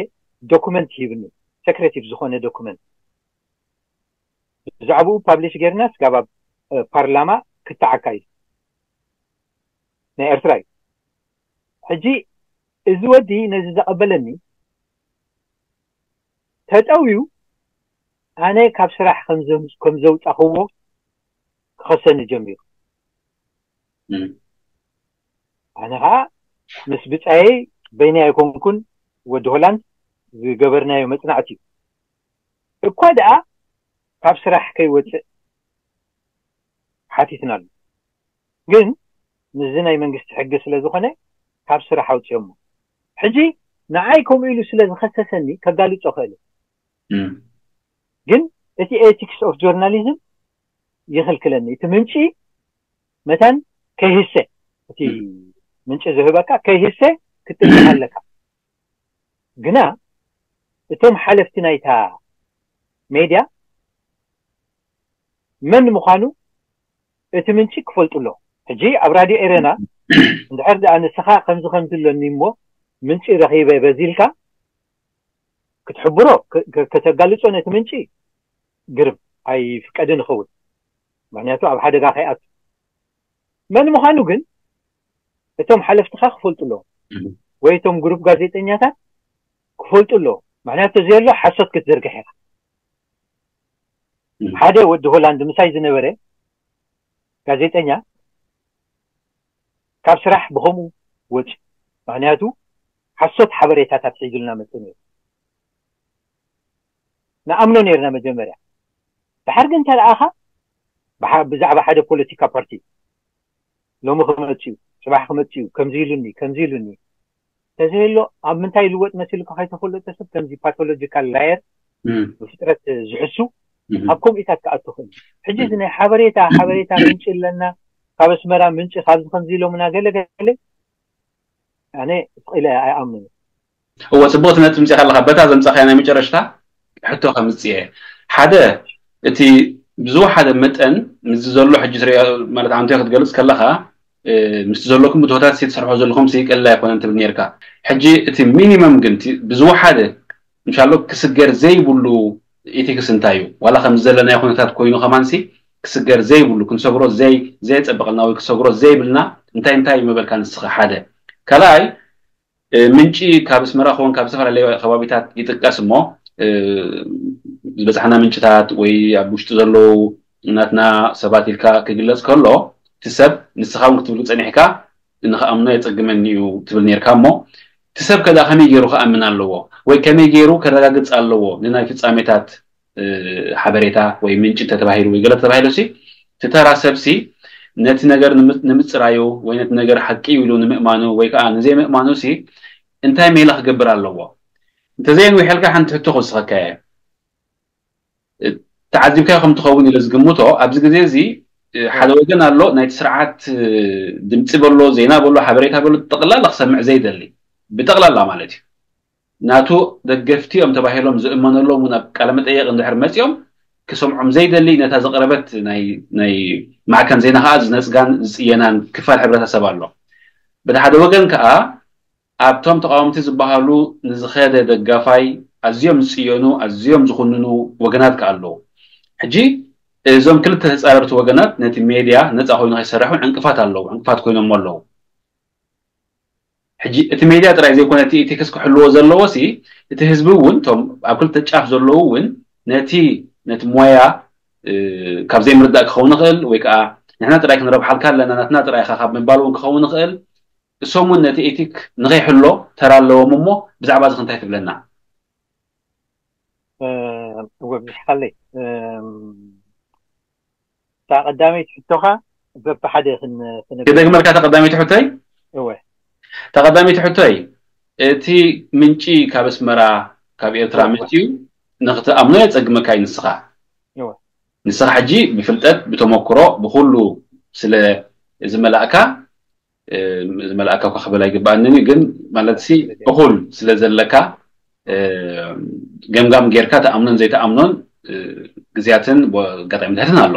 ዶኩመንት ሂብኒ secretive ዝኾነ ዶኩመንት ብዛዕባኡ ፓብሊሽ ጌርና ስጋብ ኣብ ፓርላማ ክተዓካ እዩ ናይ ኤርትራ እዩ ሕጂ እዚ ወዲ ነዚ ዘቐበለኒ ተጠውዩ ኣነ ካብ ስራሕ ከም ዘውፃኽዎ ክኸሰኒ ጀሚሩ ኣነ ከዓ ምስ ብፃየይ በይነይ ኣይኮንኩን ወዲ ሆላንድ ዝገበርናዮ መፅናዕቲ እዩ እኳ ደኣ ካብ ስራሕ ከይወፅእ ሓቲትናሉ ግን ምስዚ ናይ መንግስቲ ሕጊ ስለ ዝኾነ ካብ ስራሕ ኣውፅኦሞ ሕጂ ንዓይ ከምኡ ኢሉ ስለ ዝኸሰሰኒ ከጋልፆ ክእል ግን እቲ ethics of journalism ይኽልክለኒ እቲ ምንጪ መታን ከይህሰ እቲ ምንጪ ዝህበካ ከይህሰ ክትጥንቀቕ ኣለካ ግና እቶም ሓለፍቲ ናይታ ሜድያ መን ምዃኑ እቲ ምንጪ ክፈልጡ ኣሎ ሕጂ ኣብ ራድዮ ኤረና እንድሕር ደኣ ንስኻ ከምዚ ከምዚ ኣለኒ እሞ ምንጪ ረኺበ በዚ ኢልካ ክትሕብሮ ከተጋልጾ ነቲ ምንጪ ግርም ኣይፍቀድን ይኸውን ምክንያቱ ኣብ ሓደጋ ከይኣቱ መን ምዃኑ ግን እቶም ሓለፍትኻ ክፈልጡ ኣለዎም ወይ እቶም ግሩፕ ጋዜጠኛታት ክፈልጡ ኣለዎም ምክንያቱ ተዘየሎ ሓሶት ክትዝርግሕ ኢኻ ሓደ ወዲ ሆላንድ ምሳይ ዝነበረ ጋዜጠኛ ካብ ስራሕ ብኸምኡ ወፂ ምክንያቱ ሓሶት ሓበሬታታት ሒዙልና መፅእ ነይሩ ንኣምኖ ነርና መጀመርያ ድሓር ግን ተለኣኻ ብዛዕባ ሓደ ፖለቲካ ፓርቲ ሎሚ ክመፅኡ ፅባሕ ክመፅኡ ከምዚ ኢሉኒ ከምዚ ኢሉኒ ተዘየሎ ኣብ ምንታይ ልወጥ መሲልካ ከይተፈለጠ ሰብ ከምዚ ፓቶሎጂካል ላየር ብፍጥረት ዝሕሱ ኣብ ከምኢታት ክኣቱ ክእል ሕጂ እዚ ናይ ሓበሬታ ሓበሬታ ምንጭ ኣለና ካብ ኣስመራ ምንጭ ካብዚ ከምዚ ኢሎምና ገለ ገለ ኣነ ስቕ ኢለ ኣይኣምንን እወ ፅቡቅ ትነጥብ ምፅኻ ኣለካ በታ ዘምፃኻያ ናይ መጨረሽታ ሕቶ ከምፅእ እየ ሓደ እቲ ብዝወሓደ መጠን ምስዚ ዘሎ ሕጂ ትሪኦ ማለት ኣንተ ክትገልፅ ከለካ ምስቲ ዘለኩም ብቶታት ሲ ትሰርሖ ዘለኹም ሲ ቀላ ኣይኮነን ትብል ነርካ ሕጂ እቲ ሚኒመም ግን ብዝወሓደ እንሻሎ ክስገር ዘይብሉ ኢቲክስ እንታይ እዩ ዋላ ከም ዘለናዮ ኩነታት ኮይኑ ከማንሲ ክስገር ዘይብሉ ክንሰግሮ ዘይ ዘየፀበቀልና ወይ ክሰግሮ ዘይብልና እንታይ እንታይ እዩ መበልካ ንስኻ ሓደ ካልኣይ ምንጪ ካብ ኣስመራ ክኾን ካብ ዝተፈላለዩ ከባቢታት ይጥቀስ እሞ ዝበፅሓና ምንጭታት ወይ ኣብ ውሽጢ ዘለዉ ናትና ሰባት ኢልካ ክግለፅ ከሎ እቲ ሰብ ንስኻ እውን ክትብሉ ፀኒሕካ ንክኣምኖ የፀግመኒ እዩ ትብል ነርካ እሞ እቲ ሰብ ከዳ ከመይ ገይሩ ክኣምን ኣለዎ ወይ ከመይ ገይሩ ከረጋግፅ ኣለዎ ንናይ ፍፃሜታት ሓበሬታ ወይ ምንጭ እንተተባሂሉ ወይ ገለ ተባሂሉ ሲ እቲ ተራ ሰብ ሲ ነቲ ነገር ንምፅራዩ ወይ ነቲ ነገር ሓቂ እዩ ኢሉ ንምእማኑ ወይ ከዓ ንዘይምእማኑ ሲ እንታይ ሜላ ክገብር ኣለዎ እንተዘየንዊሐልካ ሓንቲ ሕቶ ክውስኸካ እየ ተዓዚብካዮ ከም ትኸውን ኢለ ዝግምቶ፣ ኣብዚ ግዜ እዚ ሓደ ወገን ኣሎ፣ ናይቲ ስርዓት ድምፂ በሎ፣ ዜና በሎ፣ ሓበሬታ በሎ፣ ጠቕላላ ክሰምዕ ዘይደሊ፣ ብጠቕላላ ማለት እዩ። ናቱ ደገፍቲ እዮም ተባሂሎም ዝእመነሎም እውን ኣብ ቃለ መጠየቕ እንድሕር መፂኦም ክሰምዖም ዘይደሊ፣ ነታ ዝቐረበት ናይ ማዕከን ዜና ከዓ ዝነፅጋን ዝፅየናን ክፋል ሕብረተሰብ ኣሎ። በቲ ሓደ ወገን ከዓ ኣብቶም ተቃወምቲ ዝበሃሉ ንዝኸደ ደጋፋይ ኣዝዮም ዝፅየኑ፣ ኣዝዮም ዝኹንኑ ወገናት ከዓ ኣለዉ። ሕጂ እዞም ክልተ ተፃረርቲ ወገናት ነቲ ሜድያ ነፃ ኮይኑ ከይሰርሕ እውን ዕንቅፋት ኣለዉ፣ ዕንቅፋት ኮይኖሞ ኣለዉ። ሕጂ እቲ ሜድያ ጥራይ ዘይኮነ እቲ ኤቲክስ ክሕልዎ ዘለዎ ሲ፣ እቲ ህዝቢ እውን፣ እቶም ኣብ ክልተ ጫፍ ዘለዉ እውን ነቲ ነቲ ሞያ ካብ ዘይምርዳእ ክኸውን ይኽእል፣ ወይ ከዓ ንሕና ጥራይ ክንረብሓልካ ኣለና፣ ናትና ጥራይ ኢኻ ካብ ምባል እውን ክኸውን ይኽእል። እሶም እውን ነቲ ኤቲክ ንኸይሕሎ ተራ ኣለዎም። እሞ ብዛዕባ እዚ እንታይ ትብለና? እወ፣ ብዝሓለይ እታ ቀዳመይቲ ሕቶኻ በብሓደ ክነግር ክደግመልካ። ተቐዳመይቲ ሕቶይ እወ ተቐዳመይቲ ሕቶይ፣ እቲ ምንጪ ካብ ኣስመራ ካብ ኤርትራ መፅዩ ንክትኣምኖ የፀግመካ እዩ። ንስኻ እወ ንስኻ ሕጂ ብፍልጠት ብተመክሮ ብኩሉ ስለ ዝመላእካ፣ ዝመላእካ እኳ ክብል ኣይግባኣንን እዩ፣ ግን ማለት ሲ እኹል ስለ ዘለካ ገምጋም ጌርካ ተኣምኖን ዘይተኣምኖን ግዜያትን ኣጋጣሚታትን ኣሎ።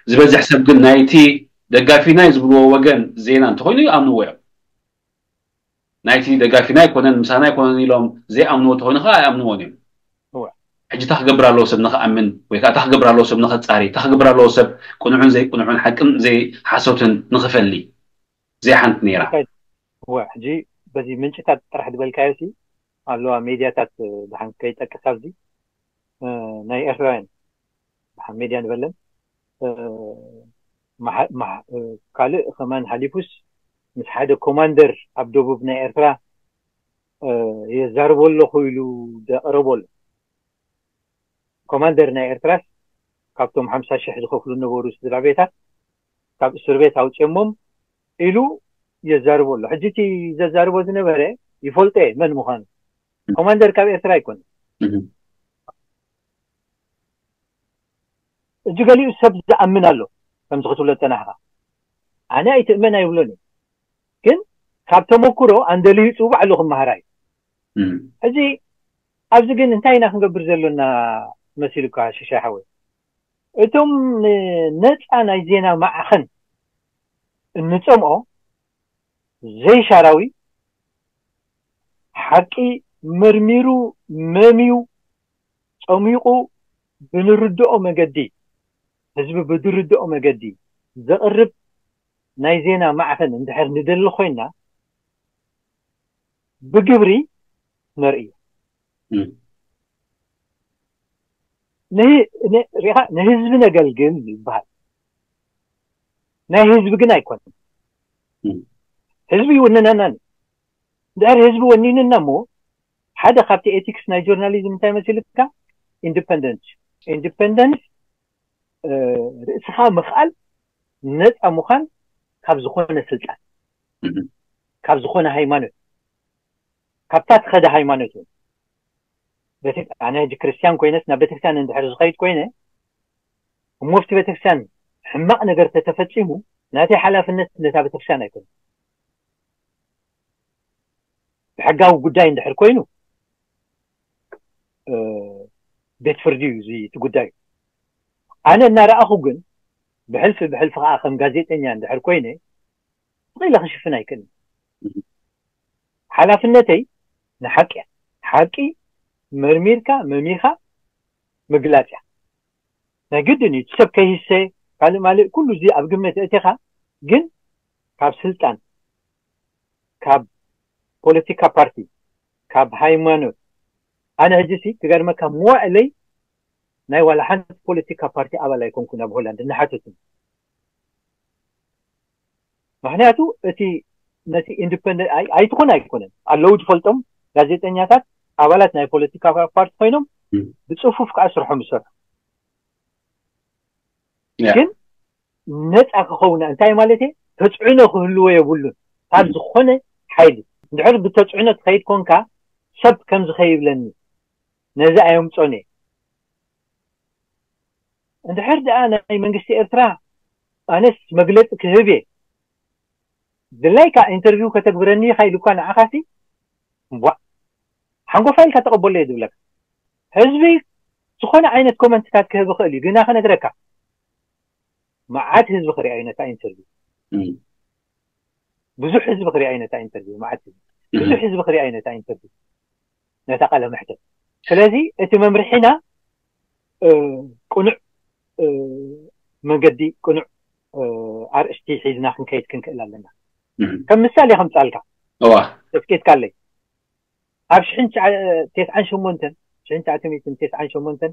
ዝበዝሕ ሰብ ግን ናይቲ ደጋፊና እዩ ዝብልዎ ወገን ዜና እንተኮይኑ ይኣምንዎ እዮም። ናይቲ ደጋፊና ኣይኮነን፣ ምሳና ኣይኮነን ኢሎም ዘይኣምንዎ እንተኮይኑ ከዓ ኣይኣምንዎን እዮም። ሕጂ እንታይ ክገብር ኣለዎ ሰብ ንክኣምን፣ ወይ ከዓ እንታይ ክገብር ኣለዎ ሰብ ንክፃሪ፣ እንታይ ክገብር ኣለዎ ሰብ ቅኑዕን ዘይቅኑዕን ሓቅን ዘይሓሶትን ንክፈሊ? እዚኣ ሓንቲ ነይራ። እወ፣ ሕጂ በዚ ምንጭታት ጥራሕ ዝበልካዮ ሲ ኣለዋ ሜድያታት ድሓን ከይጠቅስ ኣብዚ ናይ ኤርትራውያን ድሓን ሜድያ ንበለን ካልእ ከማን ሓሊፉስ ምስ ሓደ ኮማንደር ኣብ ደቡብ ናይ ኤርትራ የዛርቦ ኣለኹ ኢሉ ዘቕረቦ ኣሎ። ኮማንደር ናይ ኤርትራስ ካብቶም ሓምሳ ሽሕ ዝኸፍሉ ነበሩ ስድራ ቤታት ካብ እስር ቤት ኣውፅኦሞም ኢሉ የዛርቦ ኣሎ። ሕጂ እቲ ዘዛርቦ ዝነበረ ይፈልጦ እየ መን ምዃኑ። ኮማንደር ካብ ኤርትራ ኣይኮነን። እጅ ገሊኡ ሰብ ዝኣምን ኣሎ ከምዚ ክትብሎ ዝፀናሕካ። ኣነ ኣይትእመን ኣይብሎን እዩ፣ ግን ካብ ተመክሮ ኣንደልሂፁ ባዕሉ ክመሃራ እዩ። ሕጂ ኣብዚ ግን እንታይ ኢና ክንገብር ዘሎና መሲሉካ ሽሻይ ሓወይ? እቶም ነፃ ናይ ዜና ማዕኸን እንፀምኦ ዘይሻራዊ ሓቂ መርሚሩ መምዩ ፀሚቑ ብንርድኦ መገዲ ህዝቢ ብዝርድኦ መገዲ ዘቕርብ ናይ ዜና ማዕኸን እንድሕር ንደሊ ኮይና ብግብሪ ነርእዮ። ሪኻ ንህዝቢ ነገልግል ይበሃል፣ ናይ ህዝቢ ግን ኣይኮነን። ህዝቢ ይውንነና። እንድሕር ህዝቢ ወኒንና እሞ ሓደ ካብቲ ኤቲክስ ናይ ጆርናሊዝም እንታይ መሲልካ? ኢንዲፐንደንስ። ኢንዲፐንደንስ ርእስኻ ምኽኣል፣ ነፃ ምዃን ካብ ዝኾነ ስልጣን፣ ካብ ዝኾነ ሃይማኖት፣ ካብታ ትኸደ ሃይማኖት እውን ኣነ ሕጂ ክርስትያን ኮይነስ ናብ ቤተክርስትያን እንድሕር ዝኸይድ ኮይነ እሞ ኣብቲ ቤተክርስትያን ሕማቕ ነገር ተተፈፂሙ ናተይ ሓላፍነት ነታ ቤተክርስትያን ኣይኮነ። ብሕጋዊ ጉዳይ እንድሕር ኮይኑ ቤት ፍርዲ እዩ እዚ እቲ ጉዳይ። ኣነ እናረኣኹ ግን ብሕልፊ ብሕልፊ ከዓ ከም ጋዜጠኛ እንድሕር ኮይነ ስቕ ኢለ ክሽፍን ኣይክእልን። ሓላፍነተይ ንሓቂ እያ። ሓቂ መርሚርካ መሚኻ ምግላፅ እያ። ናይ ግድን እዩ እቲ ሰብ ከይህሰ ካልእ ማልእ ኩሉ እዚ ኣብ ግምት እቲኻ ግን ካብ ስልጣን ካብ ፖለቲካ ፓርቲ ካብ ሃይማኖት ኣነ ሕጂ ሲ ክገርመካ መዋእለይ ናይ ዋላ ሓንቲ ፖለቲካ ፓርቲ ኣባል ኣይኮንኩን ኣብ ሆላንድ እናሓተቱን ምክንያቱ እቲ ነቲ ኢንዲፐንደንት ኣይትኾን ኣይኮነን ኣለዉ ዝፈልጦም ጋዜጠኛታት ኣባላት ናይ ፖለቲካ ፓርቲ ኮይኖም ብፅፉፍ ከዓ ስርሖም ይሰርሑ ግን ነፃ ክኸውና እንታይ ማለት ተፅዕኖ ክህልዎ የብሉን ካብ ዝኾነ ሓይሊ እንድሕር ብተፅዕኖ ትኸይድ ኮንካ ሰብ ከም ዝኸይብለኒ ነዚ ኣየምፆን እየ እንድሕር ደኣ ናይ መንግስቲ ኤርትራ ኣነስ መግለፂ ክህብ እየ ድላይካ ኢንተርቪው ከተግብረኒ ኢኻ ኢሉካ ንዓኻሲ እምቧ ሓንጎፋ ኢልካ ተቐበሎ እየ ዝብለካ። ህዝቢ ዝኾነ ዓይነት ኮመንትታት ክህብ ይኽእል እዩ፣ ግና ክነግረካ መዓት ህዝቢ ክሪኣ እዩ ነታ ኢንተርቪው። ብዙሕ ህዝቢ ክሪኣ እዩ ነታ ኢንተርቪው፣ መዓት ህዝቢ ብዙሕ ህዝቢ ክሪኣ እዩ ነታ ኢንተርቪው፣ ነታ ቃለ መሕተት። ስለዚ እቲ መምርሒና ቅኑዕ መንገዲ፣ ቅኑዕ ኣርእስቲ ሒዝና ክንከይድ ክንክእል ኣለና። ከም ምሳሌ ከምፃልካ እዋ ተስኬትካለይ ኣብ ሽሕን ተስዓን ሸሞንተን ሽሕን ትሽዓተ ሚእትን ተስዓን ሸሞንተን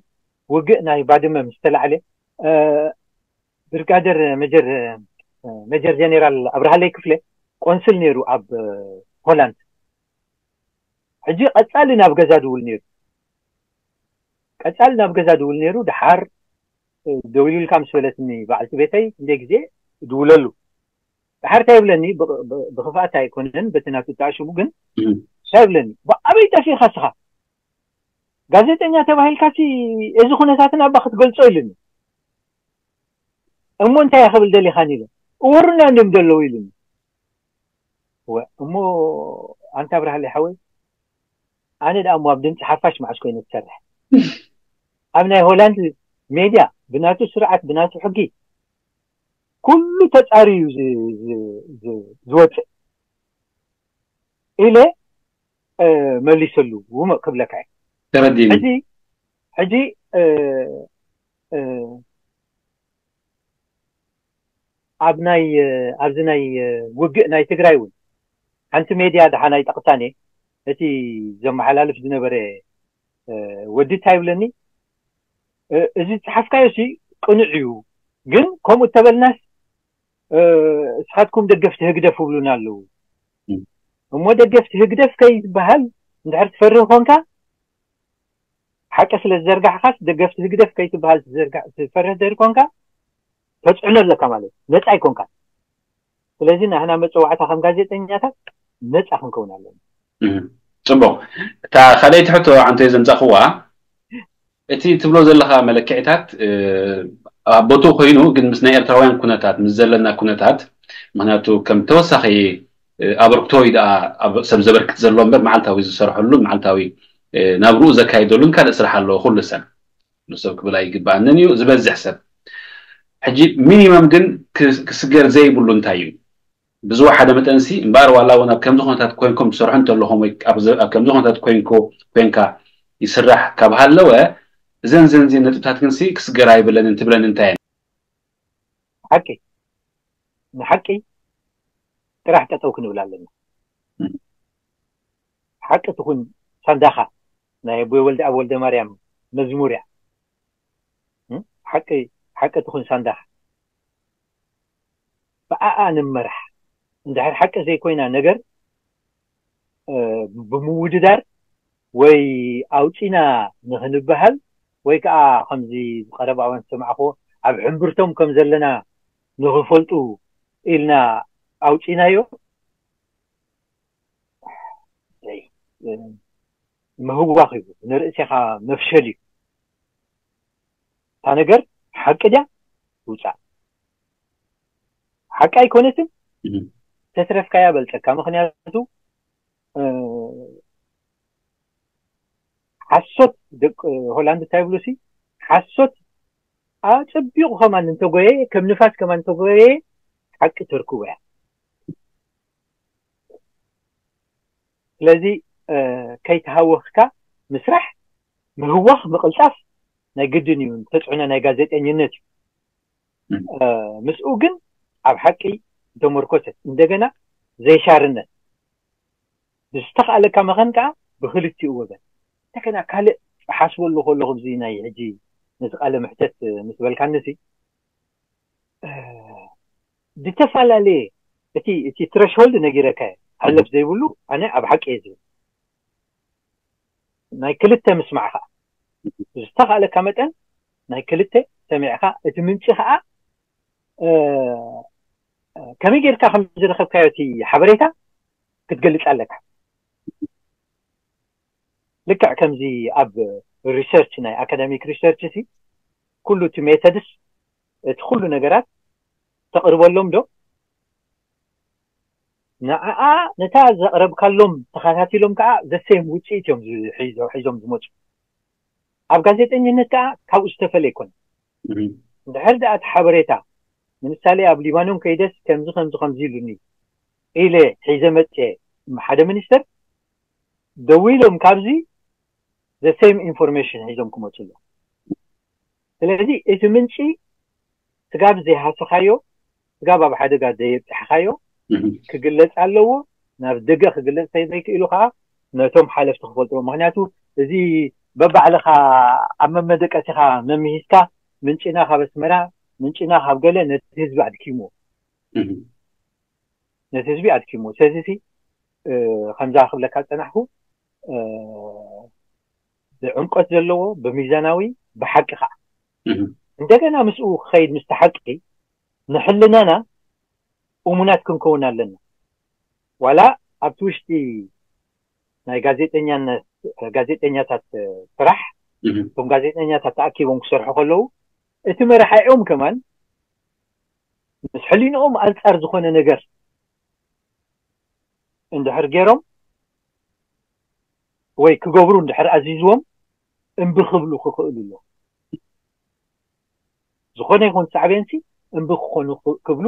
ውግእ ናይ ባድመ ምስ ተላዕለ ብርጋደር ሜጀር ሜጀር ጀኔራል ኣብርሃለይ ክፍለ ቆንስል ነይሩ ኣብ ሆላንድ። ሕጂ ቀፃሊ ናብ ገዛ ድውል ነይሩ፣ ቀፃሊ ናብ ገዛ ድውል ነይሩ። ድሓር ደዊሉልካ ምስ በለትኒ በዓልቲ ቤተይ እንደ ግዜ ድውለሉ። ድሓር እንታይ ይብለኒ? ብኽፍኣት ኣይኮነን በቲ ናቱ ተኣሽሙ፣ ግን እንታይ ይብለኒ? ብኣበይ ጠፊእካ ስኻ? ጋዜጠኛ ተባሂልካሲ እዚ ኩነታትን ኣባ ክትገልጾ ኢሉኒ። እሞ እንታይ ክብል ደሊኻን ኢለ እወሩና እንድም ዘለዉ ኢሉኒ። እሞ ኣንታ ብርሃለይ ሓወይ፣ ኣነ ደኣ እሞ ኣብ ድምፂ ሓፋሽ መዓስ ኮይነ ትሰርሕ? ኣብ ናይ ሆላንድ ሜድያ ብናቱ ስርዓት ብናቱ ሕጊ ኩሉ ተፃርዩ ዝወፅእ ኢለ መሊሰሉ ውምእ ክብለካ እየ። ተረዲኒ። ሕጂ ሕጂ ኣብ ናይ ኣብዚ ናይ ውግእ ናይ ትግራይ እውን ሓንቲ ሜድያ ደሓን ኣይጠቕሳን እየ። እቲ ዘመሓላልፍ ዝነበረ ወዲ እንታይ ይብለኒ፣ እዚ ዝፀሓፍካዮ ሲ ቅኑዕ እዩ፣ ግን ከምኡ እተበልናስ እስኻትኩም ደገፍቲ ህግደፍ ይብሉና ኣለዉ። እሞ ደገፍቲ ህግደፍ ከይትበሃል እንድሕር ትፈርህ ኮንካ፣ ሓቂ ስለ ዝዘርጋሕኻስ ደገፍቲ ህግደፍ ከይትበሃል ትፈርህ እንድሕር ኮንካ ተፅዕኖ ኣለካ ማለት እዩ። ነፃ ኣይኮንካን። ስለዚ ናህና መፀዋዕታ ከም ጋዜጠኛታት ነፃ ክንከውን ኣለና። ፅቡቕ። እታ ካልኣይቲ ሕቶ ዓንተ ዘምፃእኽዋ፣ እቲ ትብሎ ዘለኻ መለክዒታት ኣብ ቦትኡ ኮይኑ ግን ምስ ናይ ኤርትራውያን ኩነታት ምስ ዘለና ኩነታት፣ ምክንያቱ ከም ተወሳኺ ኣበርክቶ እዩ ደኣ ኣብ ሰብ ዘበርክት ዘሎ እምበር መዓልታዊ ዝሰርሐሉን መዓልታዊ ናብርኡ ዘካይደሉን ካልእ ስራሕ ኣለዎ። ኩሉ ሰብ ኩሉ ሰብ ክብል ኣይግባኣንን እዩ ዝበዝሕ ሰብ። ሕጂ ሚኒመም ግን ክስገር ዘይብሉ እንታይ እዩ? ብዝወሓደ መጠንሲ እምበኣር ዋላ እውን ኣብ ከምዚ ኩነታት ኮይንኩም ትሰርሑ እንተለኹም ወይ ኣብ ከምዚ ኩነታት ኮይንኮ ኮይንካ ይስራሕ ካብ ሃለወ እዘን ዘንዚን ነጥብታት ግንሲ ክስገር ኣይብለንን ትብለን እንታይ እየን? ሓቂ ንሓቂ ጥራሕ ጠጠው ክንብል ኣለና። ሓቂ ትኹን ሳንዳኻ ናይ ኣቦይ ወልደ ኣብ ወልደ ማርያም መዝሙር እያ። ሓቂ ሓቂ ትኹን ሳንዳኻ ብኣኣ ንመራሕ። እንድሕር ሓቂ ዘይኮይና ነገር ብምውድዳር ወይ ኣውፂና ንክንበሃል ወይ ከዓ ከምዚ ዝቀረብ ኣዋን ዝሰማዕክዎ ኣብ ሕምብርቶም ከም ዘለና ንክፈልጡ ኢልና ኣውፂናዮ ምህዋኽ እዩ፣ ንርእስኻ መፍሸል እዩ። እታ ነገር ሓቂ ድያ ትውፃእ ሓቂ ኣይኮነትን ተትረፍካያ በልፀካ። ምክንያቱ ሓሶት ደቂ ሆላንድ እንታይ ብሉሲ ሓሶት ኣፀቢቑ ከማን እንተጎየ ከም ንፋስ ከማን እንተጎየ ሓቂ ተርክቦ እያ። ስለዚ ከይተሃወኽካ ምስራሕ ምህዋኽ ምቕልጣፍ ናይ ግድን እዩ። ተፅዕኖ ናይ ጋዜጠኝነት እዩ። ምስኡ ግን ኣብ ሓቂ ዝተመርኮሰ እንደገና ዘይሻርነት ብዝተኽኣለካ መኸን ከዓ ብክልቲኡ ወገን እንደገና ካልእ ሓስበሉ ከለኹ ብዚ ናይ ሕጂ ነዚ ቃለ ምሕተት ምስ በልካንሲ ዝተፈላለየ ዝተፈላለየ እቲ እቲ ትረሽሆልድ ነጊረካ ሕለፍ ዘይብሉ ኣነ ኣብ ሓቂ እየ ዝብል ናይ ክልተ ምስማዕ ከዓ ዝተኻእለካ መጠን ናይ ክልተ ሰሚዕካ እቲ ምንጪ ከዓ ከመይ ጌርካ ከም ዝረኸብካዮ እቲ ሓበሬታ ክትገልፅ ኣለካ። ልክዕ ከምዚ ኣብ ሪሰርች ናይ ኣካዳሚክ ሪሰርች ሲ ኩሉ እቲ ሜተድስ፣ እቲ ኩሉ ነገራት ተቕርበሎም ዶ? ንዓኣ፣ ነታ ዘቕረብካሎም ተኸታቲሎም ከዓ ዘሰይም ውፅኢት እዮም ሒዞም ዝመፁ። ኣብ ጋዜጠኝነት ከዓ ካብኡ ዝተፈለ ይኮነ። እንድሕር ደኣ እቲ ሓበሬታ፣ ንምሳሌ ኣብ ሊባኖን ከይደስ ከምዚ ከምዚ ከምዚ ኢሉኒ ኢለ ሒዘ መፅየ፣ ሓደ ሚኒስተር ደዊሎም ካብዚ ዘሰይም ኢንፎርሜሽን ሒዞም ክመፁ ኣሎ። ስለዚ እቲ ምንጪ ስጋብ ዘይሃሰኻዮ፣ ስጋብ ኣብ ሓደጋ ዘየብፅሕኻዮ ክግለፅ ኣለዎ። ናብ ደገ ክግለፅ ዘይክእሉ ከዓ ነቶም ሓለፍቲ ክፈልጥዎ። ምክንያቱ እዚ በባዕልኻ ኣብ መመደቀሲኻ መምሂዝካ፣ ምንጭና ካብ ኣስመራ፣ ምንጭና ካብ ገለ፣ ነቲ ህዝቢ ኣድኪምዎ፣ ነቲ ህዝቢ ኣድኪምዎ። ስለዚ ከምዛ ክብለካ ዝፀናሕኩ፣ ብዕምቆት ዘለዎ፣ ብሚዛናዊ፣ ብሓቂ ከዓ እንደገና ምስኡ ክኸይድ፣ ምስቲ ሓቂ፣ ንሕልናና እሙናት ክንከውን ኣለና። ዋላ ኣብቲ ውሽጢ ናይ ጋዜጠኛነት፣ ጋዜጠኛታት ስራሕ፣ እቶም ጋዜጠኛታት ተኣኪቦም ክሰርሑ ከለዉ፣ እቲ መራሒኦም ከማን ምስ ሕሊንኦም ኣንጻር ዝኾነ ነገር እንድሕር ገይሮም ወይ ክገብሩ እንድሕር ኣዚዝዎም፣ እምቢ ክብሉ ክኽእሉ ኣለዎም። ዝኾነ ይኹን ሳዕቤንሲ እምቢ ክኾኑ ክብሉ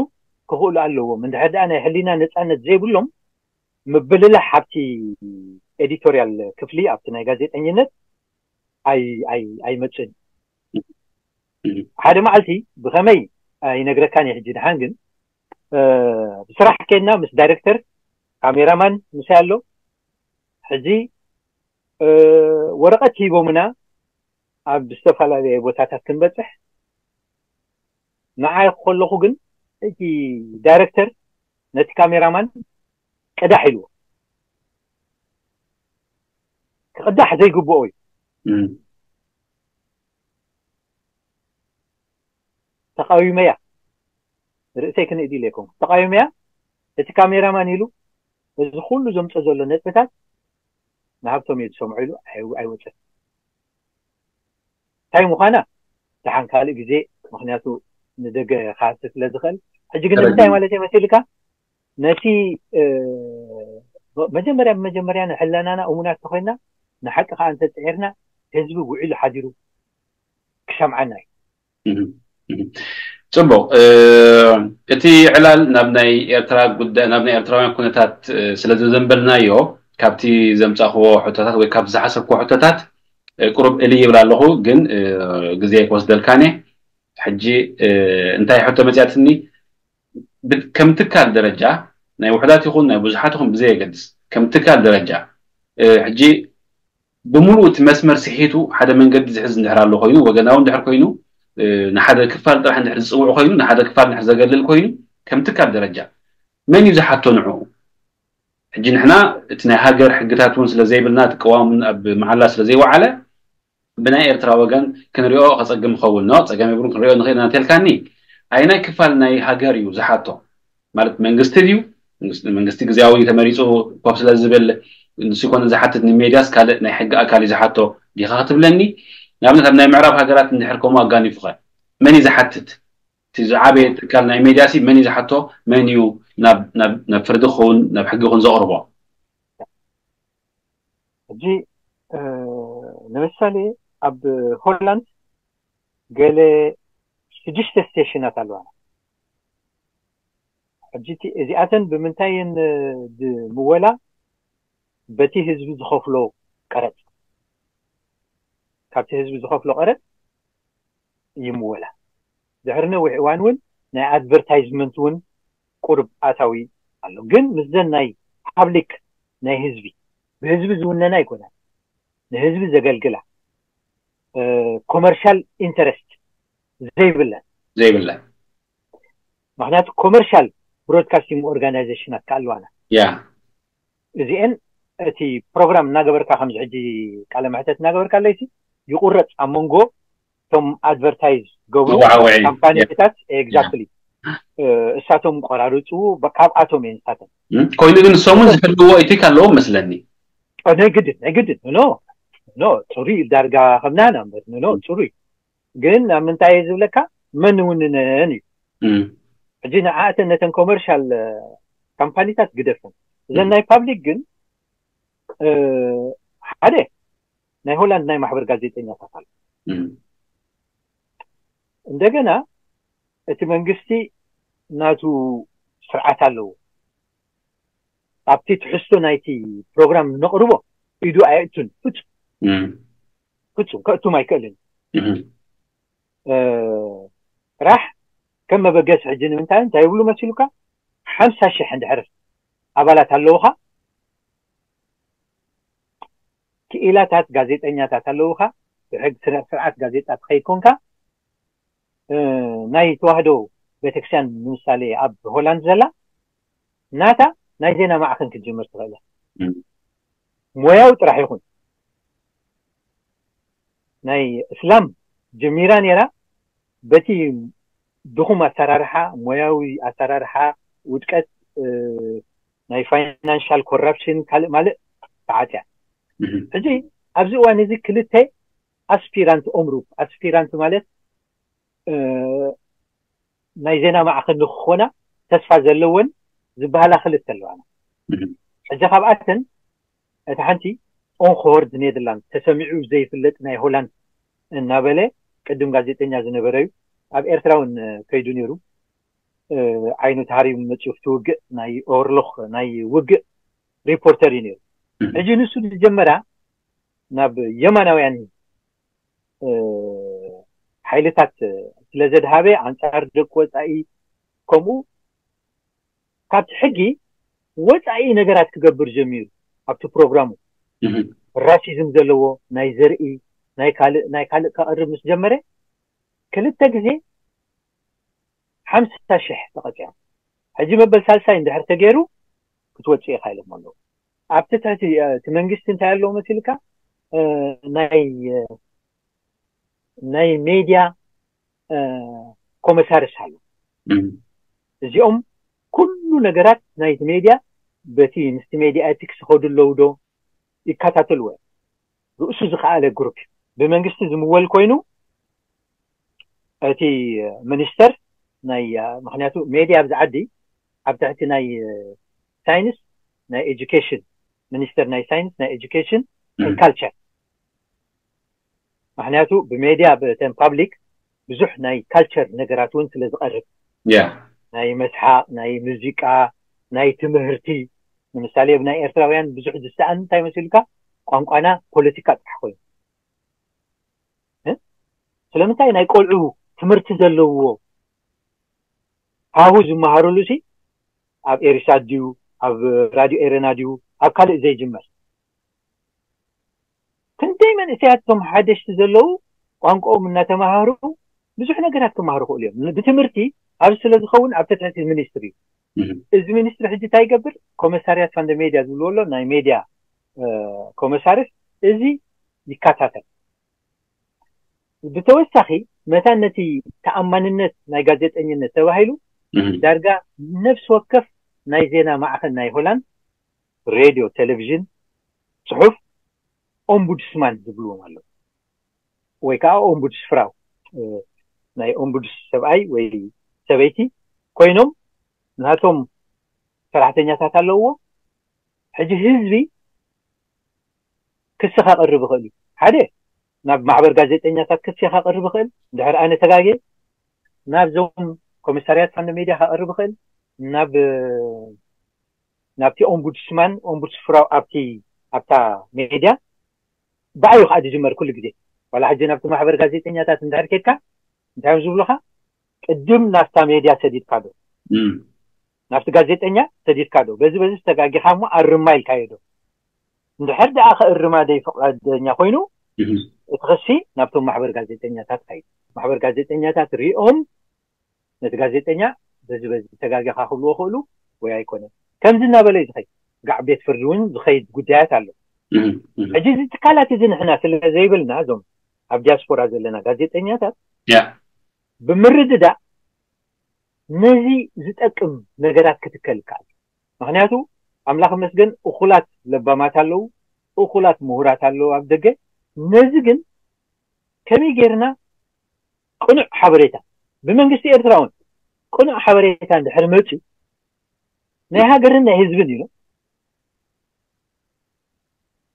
ክኽእሉ ኣለዎም። እንድሕር ደኣ ናይ ሕሊና ነጻነት ዘይብሎም፣ ምብልላሕ ኣብቲ ኤዲቶርያል ክፍሊ፣ ኣብቲ ናይ ጋዜጠኝነት ኣይ-፣ ኣይ-፣ ኣይመጽእን። ሓደ መዓልቲ ብኸመይ ኣይነግረካን እየ ሕጂ። ድሓን ግን ብስራሕ ኬድና ምስ ዳይሬክተር፣ ካሜራማን ምሳይ ኣሎ። ሕጂ ወረቐት ሂቦምና ኣብ ዝተፈላለየ ቦታታት ክንበፅሕ። ንዓይ ከለኹ ግን እቲ ዳይሬክተር ነቲ ካሜራማን ቅዳሕ ኢልዎ። ክቕዳሕ ዘይግብኦ እዩ። ተቃዊመያ፣ ርእሰይ ክንእዲ ኢለ ይኮንኩ። ተቃዊመያ፣ እቲ ካሜራማን ኢሉ፣ እዚ ኩሉ ዘምጾ ዘሎ ነጥብታት ንሃብቶም እየ ዝሰምዖ ኢሉ ኣይ-፣ ኣይወጸን። እንታይ ምዃና ደሓን ካልእ ግዜ፣ ምኽንያቱ ንደገ ክሃሲ ስለ ዝኽእል። ሕጂ ግን ንምንታይ ማለት እየ መሲልካ? ነቲ መጀመርያ ብመጀመርያ ንሕለናና እሙናት ተኮይና፣ ንሓቂ ከዓ እንተፅዒርና፣ ህዝቢ ውዒሉ ሓዲሩ ክሰምዓና እዩ። ፅቡቅ። እቲ ዕላል ናብ ናይ ኤርትራ ጉዳይ፣ ናብ ናይ ኤርትራውያን ኩነታት ስለ ዘዘንበልናዮ፣ ካብቲ ዘምፃእክዎ ሕቶታት ወይ ካብቲ ዝሓሰብክዎ ሕቶታት ቁሩብ እልይ ይብል ኣለኹ፣ ግን ግዜ ክወስደልካን እየ። ሕጂ እንታይ ሕቶ መፅያትኒ፣ ከም ትካል ደረጃ፣ ናይ ውሑዳት ይኹን ናይ ብዙሓት ይኹን ብዘየገድስ፣ ከም ትካል ደረጃ ሕጂ ብምሉእ እቲ መስመር ስሒቱ ሓደ መንገዲ ዝሕዝ እንድሕር ኣሎ ኮይኑ፣ ወገናዊ እንድሕር ኮይኑ፣ ንሓደ ክፋል ጥራሕ እንድሕር ዝፅውዕ ኮይኑ፣ ንሓደ ክፋል እንድሕር ዘገልል ኮይኑ፣ ከም ትካል ደረጃ መን እዩ ዝሓቶ ንዕኡ? ሕጂ ንሕና እቲ ናይ ሃገር ሕግታት እውን ስለ ዘይብልና፣ እቲ ቅዋም እውን ኣብ መዓላ ስለ ዘይወዓለ፣ ብናይ ኤርትራ ወገን ክንሪኦ ከጸግም ይኸውን ነው። ጸገም የብሉን፣ ክንሪኦ ንኽእል ኢና እንተልካኒ፣ ኣየናይ ክፋል ናይ ሃገር እዩ ዝሓቶ? ማለት መንግስቲ ድዩ? መንግስቲ፣ መንግስቲ ግዝያዊ ተመሪጹ ኮፍ ስለ ዝብል ንሱ ይኮነ ዝሓትት፣ ንሜድያስ ካልእ ናይ ሕጊ ኣካል እዩ ዝሓቶ ዲኻ ክትብለኒ? ንኣብነት ኣብ ናይ ምዕራብ ሃገራት እንድሕር ከምኡ ኣጋኒፉኸ መን እዩ ዝሓትት? እቲ ዝዓበየ ትካል ናይ ሜድያ ሲ መን እዩ ዝሓቶ? መን እዩ ናብ፣ ናብ፣ ናብ ፍርዲ ክኸውን፣ ናብ ሕጊ ክኸውን ዘቕርቦ? ሕጂ ንምሳሌ ኣብ ሆላንድ ገለ ሽዱሽተ ስቴሽናት ኣለዋና። ሕጂ እቲ፣ እዚኣተን ብምንታይ እየን ዝምወላ? በቲ ህዝቢ ዝኸፍሎ ቀረጽ፣ ካብቲ ህዝቢ ዝኸፍሎ ቀረጽ ይምወላ። ድሕሪ ነዊሕ እዋን እውን ናይ ኣድቨርታይዝመንት እውን ቁሩብ ኣታዊ ኣሎ። ግን ምስዘን ናይ ፓብሊክ፣ ናይ ህዝቢ፣ ብህዝቢ ዝውነና ኣይኮናን፣ ንህዝቢ ዘገልግላ፣ ኮመርሻል ኢንተረስት ዘይብለን። ዘይብለን። ምክንያቱ ኮመርሻል ብሮድካስቲንግ ኦርጋናይዜሽናት ከኣለዋና። ያ እዚአን እቲ ፕሮግራም እናገበርካ፣ ከምዚ ሕጂ ቃለ መሕተት እናገበርካ ኣለይሲ፣ ይቁረፅ ኣብ መንጎ እቶም ኣድቨርታይዝ ገብሩ መወዓውዒ። ካምፓኒታት። ኤግዛክትሊ። እሳቶም ቆራርፁ፣ በ-፣ ካብኣቶም እየን ንሳተን። እም፣ ኮይኑ ግን ንሶም እውን ዝፈልጥዎ ኢቲክ ኣለዎም መስለኒ። ኦ፣ ናይ ግድን፣ ናይ ግድን። ኖ፣ ኖ፣ ፅሩይ ዳርጋ ከምናና እምበር፣ ኖ፣ ፅሩይ። ግን ኣብ ምንታይ እየ ዝብለካ፣ መን ውንነን እዩ። ሕጂ ንዓእተን ነተን ኮመርሻል ካምፓኒታት ግደፈን፣ እዘን ናይ ፓብሊክ ግን ሓደ ናይ ሆላንድ ናይ ማሕበር ጋዜጠኛታት ኣሎ። እንደገና እቲ መንግስቲ ናቱ ስርዓት ኣለዎ። ኣብቲ ትሕዝቶ ናይቲ ፕሮግራም ነቕርቦ ኢዱ ኣየእቱን። ፍጹም ፍጹም ከእቱም ኣይክእልን። ጥራሕ ከም መበገሲ ሕጂ ንምንታይ እንታይ ይብሉ መሲሉካ? ሓምሳ ሽሕ እንድሕር ኣባላት ኣለውኻ፣ ክኢላታት ጋዜጠኛታት ኣለውኻ፣ ብሕግ ስነ ስርዓት ጋዜጣ ትኸይድ ኮንካ፣ ናይ ተዋህዶ ቤተክርስትያን ንምሳሌ ኣብ ሆላንድ ዘላ ናታ ናይ ዜና ማዕኸን ክትጅምር ትኽእል። ሞያዊ ጥራሕ ይኹን ናይ እስላም ጀሚራ ነይራ፣ በቲ ድኹም ኣሰራርሓ፣ ሞያዊ ኣሰራርሓ፣ ውድቀት ናይ ፋይናንሻል ኮራፕሽን ካልእ ማልእ ተዓፅያ። ሕጂ ኣብዚ እዋን እዚ ክልተ ኣስፒራንት ኦምሩፕ፣ ኣስፒራንት ማለት ናይ ዜና ማዕኸን ንክኾና ተስፋ ዘለወን ዝበሃላ ክልተ ኣለዋና። ሕጂ ካብኣተን እታ ሓንቲ ኦንኮሆርድ ኔደርላንድ፣ ተሰሚዑ ዘይፍለጥ ናይ ሆላንድ እናበለ ቅድም ጋዜጠኛ ዝነበረ እዩ። ኣብ ኤርትራ እውን ከይዱ ነይሩ። ዓይኑ ተሃሪሙ መፅኡ፣ እቲ ውግእ ናይ ኦርሎክ ናይ ውግእ ሪፖርተር እዩ ነይሩ። ሕጂ ንሱ ዝጀመራ ናብ የማናውያን ሓይልታት ስለ ዘድሃበ፣ ኣንጻር ደቂ ወጻኢ፣ ከምኡ ካብቲ ሕጊ ወጻኢ ነገራት ክገብር ጀሚሩ። ኣብቲ ፕሮግራሙ ራሲዝም ዘለዎ ናይ ዘርኢ ናይ ካልእ ናይ ካልእ ከቕርብ ምስ ጀመረ፣ ክልተ ግዜ ሓምሳ ሽሕ ተቐጺዖም። ሕጂ መበል ሳልሳይ እንድሕር ተገይሩ ክትወጽእ ኢኻ ኢሎም ኣለዉ። ኣብቲ ትሕቲ እቲ መንግስቲ እንታይ ኣለዎ መሲልካ? ናይ ናይ ሜድያ ኮመሳርስ ኣሎ። እዚኦም ኩሉ ነገራት ናይቲ ሜድያ በቲ ምስቲ ሜድያ ኤቲክስ ዝኸዱ ኣለዉ ዶ ይከታተልዎ እዮም። ርእሱ ዝኸኣለ ግሩፕ እዩ። ብመንግስቲ ዝምወል ኮይኑ እቲ ሚኒስተር ናይ ምክንያቱ ሜድያ ኣብዚ ዓዲ ኣብ ትሕቲ ናይ ሳይንስ ናይ ኤጁኬሽን ሚኒስተር ናይ ሳይንስ ናይ ኤጁኬሽን ካልቸር ምክንያቱ ብሜድያ ብተን ፓብሊክ ብዙሕ ናይ ካልቸር ነገራት እውን ስለ ዝቐርብ ናይ መስሓቕ ናይ ሙዚቃ ናይ ትምህርቲ ንምሳሌ ብናይ ኤርትራውያን ብዙሕ ዝሰኣን እንታይ መሲልካ ቋንቋና ፖለቲካ ጥራሕ ኮይኑ ስለምንታይ ናይ ቆልዑ ትምህርቲ ዘለዎ ሃሁ ዝመሃሩሉ ሲ ኣብ ኤሪሳት ድዩ ኣብ ራድዮ ኤረና ድዩ ኣብ ካልእ ዘይጅመር ክንደይ መንእሰያት እቶም ሓደሽቲ ዘለዉ ቋንቋኦም እናተማሃሩ ብዙሕ ነገራት ክመሃሩ ክእሉ እዮም ብትምህርቲ ኣብዚ ስለ ዝኸውን ኣብ ትሕቲ ሚኒስትሪ እዩ እዚ ሚኒስትሪ ሕጂ እንታይ ይገብር ኮመሳርያት ፋንደ ሜድያ ዝብልዎ ኣሎ ናይ ሜድያ ኮመሳርስ እዚ ይከታተል ብተወሳኺ መታን ነቲ ተኣማንነት ናይ ጋዜጠኝነት ተባሂሉ ዳርጋ ነፍሲ ወከፍ ናይ ዜና ማዕኸን ናይ ሆላንድ ሬድዮ ቴሌቪዥን ፅሑፍ ኦምቡድስማን ዝብልዎም ኣለዉ ወይ ከዓ ኦምቡድስ ፍራው ናይ ኦምቡድስ ሰብኣይ ወይ ሰበይቲ ኮይኖም ናቶም ሰራሕተኛታት ኣለውዎ ሕጂ ህዝቢ ክሲ ከቕርብ ይኽእል እዩ ሓደ ናብ ማሕበር ጋዜጠኛታት ክሲ ከቕርብ ይኽእል ድሕር ኣነ ተጋጌ ናብዞም ኮሚሳርያት ፋንድ ሜድያ ከቕርብ ይኽእል ናብ ናብቲ ኦምቡድስማን ኦምቡድስ ፍራው ኣብቲ ኣብታ ሜድያ ብዓዩ ከዓ ዝጅመር ኩሉ ግዜ ዋላ ሕጂ ናብቲ ማሕበር ጋዜጠኛታት እንድሕር ኬድካ እንታይ እዮም ዝብሉካ ቅድም ናብታ ሜድያ ሰዲድካ ዶ ናብቲ ጋዜጠኛ ሰዲድካ ዶ በዚ በዚ ዝተጋጊኻ እሞ ኣርማ ኢልካዮ ዶ እንድሕር ደኣ ከእርማ ደይ ፍቃደኛ ኮይኑ እቲ ክሲ ናብቶም ማሕበር ጋዜጠኛታት ካይድ ማሕበር ጋዜጠኛታት ሪኦም ነቲ ጋዜጠኛ በዚ በዚ ተጋጊኻ ክብልዎ ክእሉ ወይ ኣይኮነን ከምዚ እናበለ እዩ ዝኸይድ ጋዕ ቤት ፍርዲ እውን ዝኸይድ ጉዳያት ኣሎ ሕጂ እዚ ትካላት እዚ ንሕና ስለ ዘይብልና እዞም ኣብ ዲያስፖራ ዘለና ጋዜጠኛታት ብምርድዳእ ነዚ ዝጠቅም ነገራት ክትከል ይከኣል ምክንያቱ ኣምላኽ መስገን እኹላት ለባማት ኣለዉ እኹላት ምሁራት ኣለዉ ኣብ ደገ ነዚ ግን ከመይ ጌርና ቅኑዕ ሓበሬታ ብመንግስቲ ኤርትራ እውን ቅኑዕ ሓበሬታ እንድሕር መፅዩ ናይ ሃገርን ናይ ህዝብን እዩ።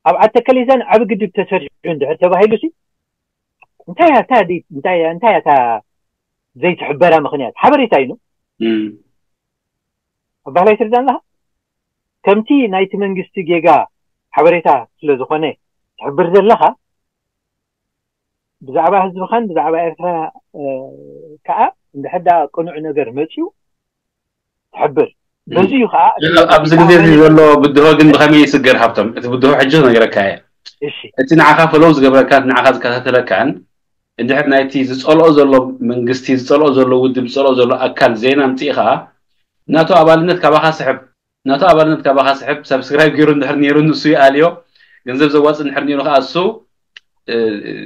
ኣብ ኣተከሌዛን ዓብ ግድብ ተሰሪሑ እንድሕር ተባሂሉ ሲ እንታይ እያ እታ ዘይትሕበራ ምኽንያት ሓበሬታ እዩ። ኣባህላይ ትርዳን ኣለኻ ከምቲ ናይቲ መንግስቲ ጌጋ ሓበሬታ ስለ ዝኾነ ትሕብር ዘለኻ ብዛዕባ ህዝብኻን ብዛዕባ ኤርትራ ከዓ እንድሕዳ ቅኑዕ ነገር መፅዩ ትሕብር በዚ እዩ ከዓ ኣብዚ ግዜ እዚ ዘሎ ብድሆ ግን ብኸመይ ይስገር ሃብቶም እቲ ብድሆ ሕጂ ነገረካ እየ እሺ እቲ ንዓኻ ፈለው ዝገብረካን ንዓኻ ዝከታተለካን እንድሕር ናይቲ ዝፀልኦ ዘሎ መንግስቲ ዝፀልኦ ዘሎ ውድብ ዝፀልኦ ዘሎ ኣካል ዜና ምፅኢ ከዓ ናቱ ኣባልነት ካባኻ ስሕብ ናቱ ኣባልነት ካባኻ ስሕብ ሳብስክራይብ ገይሩ እንድሕር ነይሩ ንሱ ይኣልዮ ገንዘብ ዘዋፅእ እንድሕር ነይሩ ከዓ እሱ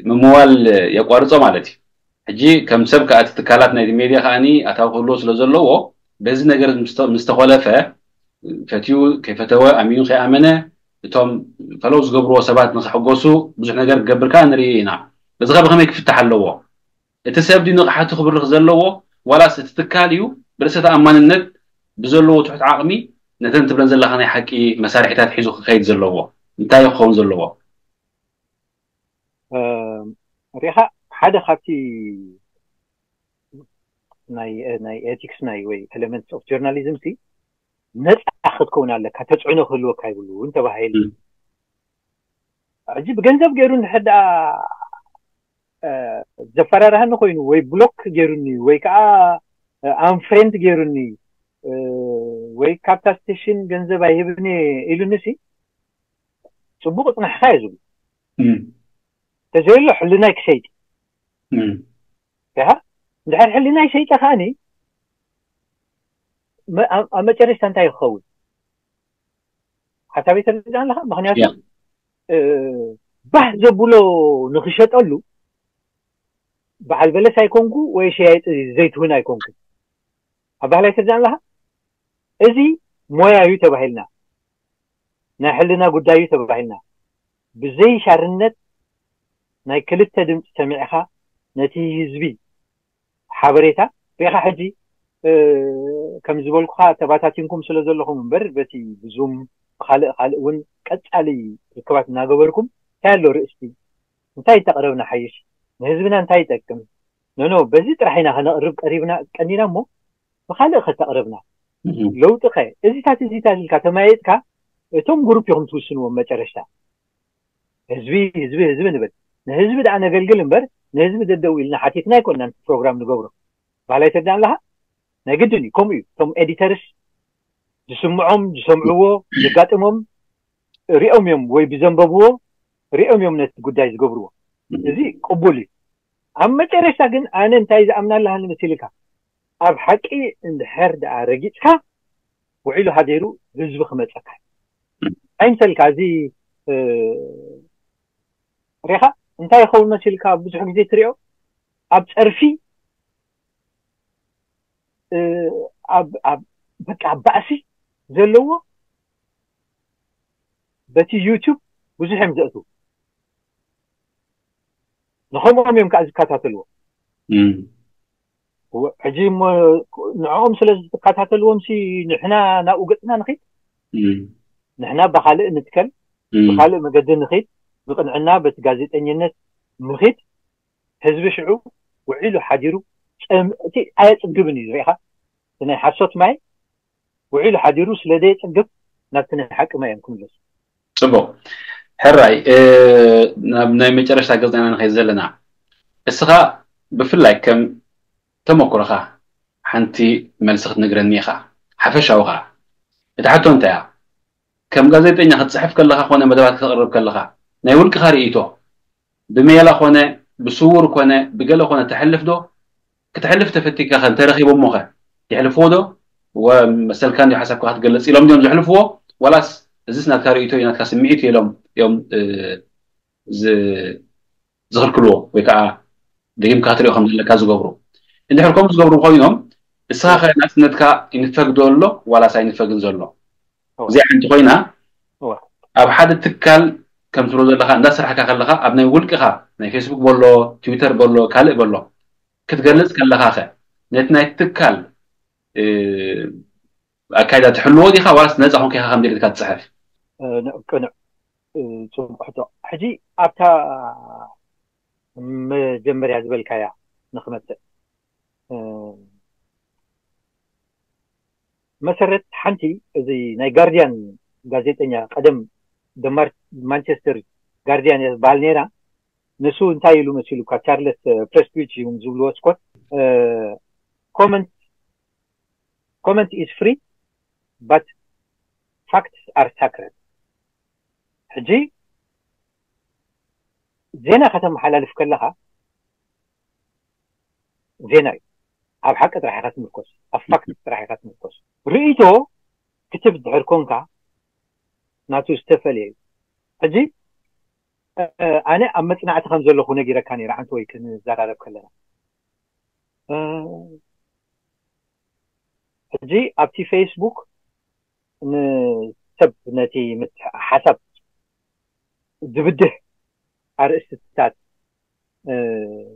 ምምዋል የቋርፆ ማለት እዩ ሕጂ ከም ሰብ ከዓ እቲ ትካላት ናይ ሜድያ ከዓ ኣታዊ ክህልዎ ስለ ዘለዎ በዚ ነገር ምስተኮለፈ ፈትዩ ከይፈተወ ኣሚኑ ከይኣመነ እቶም ፈለው ዝገብርዎ ሰባት ንክሕጎሱ ብዙሕ ነገር ክገብር ከዓ ንርኢ ኢና እዚ ከ ብከመይ ክፍታሕ ኣለዎ እቲ ሰብ ድዩ ንቕሓቱ ክብርኽ ዘለዎ ዋላስ እቲ ትካል እዩ ብርእሰ ተኣማንነት ብዘለዎ ትሑት ዓቕሚ ነተን ትብለን ዘለኻ ናይ ሓቂ መሳርሒታት ሒዙ ክኸይድ ዘለዎ እንታይ ክኸውን ዘለዎ ሪኻ ሓደ ካብቲ ናይ ናይ ኤቲክስ ናይ ወይ ኤሌመንትስ ኦፍ ጆርናሊዝም ሲ ነፃ ክትከውን ኣለካ ተፅዕኖ ክህልወካ ይብሉ እንተባሂሉ ሕጂ ብገንዘብ ገይሩ እንድሕር ደኣ ዘፈራርሃኒ ኮይኑ ወይ ብሎክ ገይሩኒ ወይ ከዓ ኣንፍሬንድ ገይሩኒ ወይ ካብታ ስቴሽን ገንዘብ ኣይህብኒ ኢሉኒ ሲ ፅቡቅ ፅናሕካ እዩ ዝብሉ ተዘይሎ ሕልናይ ክሸይጥ ያ እንድሕር ሕልናይ ሸይጠ ከዓኒ ኣብ መጨረሽታ እንታይ ክኸውን ሓሳበይ ተረድኣ ኣለካ ምክንያቱ ባህ ዘብሎ ንክሸጠሉ በዓል በለስ ኣይኮንኩ ወይ ሸያይጢ ዘይትውን ኣይኮንኩ ኣብ ባህላይ ተዛን ኣለካ እዚ ሞያ እዩ ተባሂልና ናይ ሕልና ጉዳይ እዩ ተባሂልና ብዘይ ሻርነት ናይ ክልተ ድምፂ ሰሚዕካ ነቲ ህዝቢ ሓበሬታ ሪኢኻ ሕጂ ከም ዝበልኩኻ ተባታቲንኩም ስለ ዘለኹም እምበር በቲ ብዙም ብካልእ ካልእ እውን ቀፃሊ ርክባት እናገበርኩም እንታይ ኣሎ ርእስቲ እንታይ ተቕረብና ሓይሽ ንህዝብና እንታይ ይጠቅም ኖኖ በዚ ጥራሕ ኢና ከነቕርብ ቀሪብና ቀኒና እሞ ብካልእ ከተቕርብና ለውጢ ኸ እዚታት እዚታት ኢልካ ተማየጥካ እቶም ግሩፕ ኢኹም ትውስንዎም መጨረሽታ ህዝቢ ህዝቢ ህዝቢ ንብል ንህዝቢ ደኣ ነገልግል እምበር ንህዝቢ ደደው ኢልና ሓቲትና ኣይኮናን ፕሮግራም ንገብሮ ባህላይ ተዳን ኣለካ ናይ ግድን እዩ ከምኡ እዩ እቶም ኤዲተርስ ዝስምዖም ዝሰምዕዎ ዘጋጥሞም ሪኦም እዮም ወይ ብዘንበብዎ ሪኦም እዮም ነቲ ጉዳይ ዝገብርዎ እዚ ቅቡል እዩ ኣብ መጨረሽታ ግን ኣነ እንታይ ዝኣምና ኣለሃኒ መሲልካ ኣብ ሓቂ እንድሕር ደኣ ረጊፅካ ውዒሉ ሃዲሩ ህዝቢ ክመፀካ ኣይምሰልካ እዚ ሪኻ እንታይ ይኸውን መሲልካ ብዙሕ ግዜ ትሪኦ ኣብ ፀርፊ በቃ ባእሲ ዘለዎ በቲ ዩቱብ ብዙሕ እዮም ዘእትዉ ንኸምኦም እዮም ከዓ ዝከታተልዎ ሕጂ ንዕኦም ስለ ዝከታተልዎም ሲ ንሕና ናብኡ ገፅና ንኺድ ንሕና ብካልእ ንትከል ብካልእ መገዲ ንኺድ ብቅንዕና በቲ ጋዜጠኝነት ንኺድ ህዝቢ ሽዑ ውዒሉ ሓዲሩ ጨምእቲ ኣየፅግብን እዩ ሪኢኻ ናይ ሓሶት ማይ ውዒሉ ሓዲሩ ስለ ዘየፅግብ ናብቲ ናይ ሓቂ ማይ እዮም ክምለሱ ፅቡቅ ሕራይ ናብ ናይ መጨረሽታ ገፅና ንኸይድ ዘለና እስኻ ብፍላይ ከም ተመክሮኻ ሓንቲ መልሲ ክትነግረኒ ኢኻ ሓፈሻዊ ኸዓ እቲ ሕቶ እንታይ እያ ከም ጋዜጠኛ ክትፅሕፍ ከለኻ ኮነ መደባት ክተቕርብ ከለኻ ናይ ውልቅኻ ርእይቶ ብሜላ ኮነ ብስውር ኮነ ብገለ ኮነ ተሕልፍ ዶ ክትሕልፍ ተፈቲካ ከ እንተረኺቦሞ ኸ የሕልፍዎ ዶ ወ መሰልካ እንዲ ሓሳብካ ክትገልፅ ኢሎም ድዮም ዘሕልፍዎ ዋላስ እዚስ ናትካ ርእይቶ እዩ ናትካ ስምዒት እዩ ኢሎም እዮም ዝኽልክልዎ ወይ ከዓ ደጊምካ ክትሪኦ ከም ዘለካ ዝገብሩ እንድሕር ከምኡ ዝገብሩ ኮይኖም እስኻ ከ ናፅነትካ ይንፈግ ዶ ኣሎ ዋላስ ኣይንፈግን ዘሎ እዚኣ ሓንቲ ኮይና ኣብ ሓደ ትካል ከም ትብሎ ዘለካ እንዳስራሕካ ከለካ ኣብ ናይ ውልቅኻ ናይ ፌስቡክ በሎ ትዊተር በሎ ካልእ በሎ ክትገልጽ ከለኻ ኸ ነቲ ናይ ትካል ኣካይዳ ትሕልዎ ዲኻ ዋላስ ነፃ ኮንካ ኢኻ ከም ደልካ ትፅሕፍ? ቅኑዕ ፅቡቅ ሕቶ። ሕጂ ኣብታ መጀመርያ ዝበልካያ ንክመፅእ መሰረት ሓንቲ እዚ ናይ ጋርዲያን ጋዜጠኛ ቀደም ማንቸስተር ጋርዲያን እያ ዝበሃል ነይራ። ንሱ እንታይ ኢሉ መሲሉ እኳ ቻርለስ ፕሬስዊች እዮም ዝብልዎ ስኮት comment comment is free but facts are sacred። ሕጂ ዜና ከተመሓላልፍ ከለኻ ዜና እዩ። ኣብ ሓቂ ጥራሕ ኢኻ ትምርኮስ፣ ኣብ ፋክት ጥራሕ ኢኻ ትምርኮስ። ርእይቶ ክትብ ድሕር ኮንካ ናቱ ዝተፈለየ እዩ። ሕጂ ኣነ ኣብ መፅናዕቲ ከም ዘለኹ ነጊረካ ነይረ ዓንተ ወይ ክንዘራረብ ከለና ሕጂ ኣብቲ ፌስቡክ ንሰብ ነቲ ሓሳብ ዝብድህ ኣርእስትታት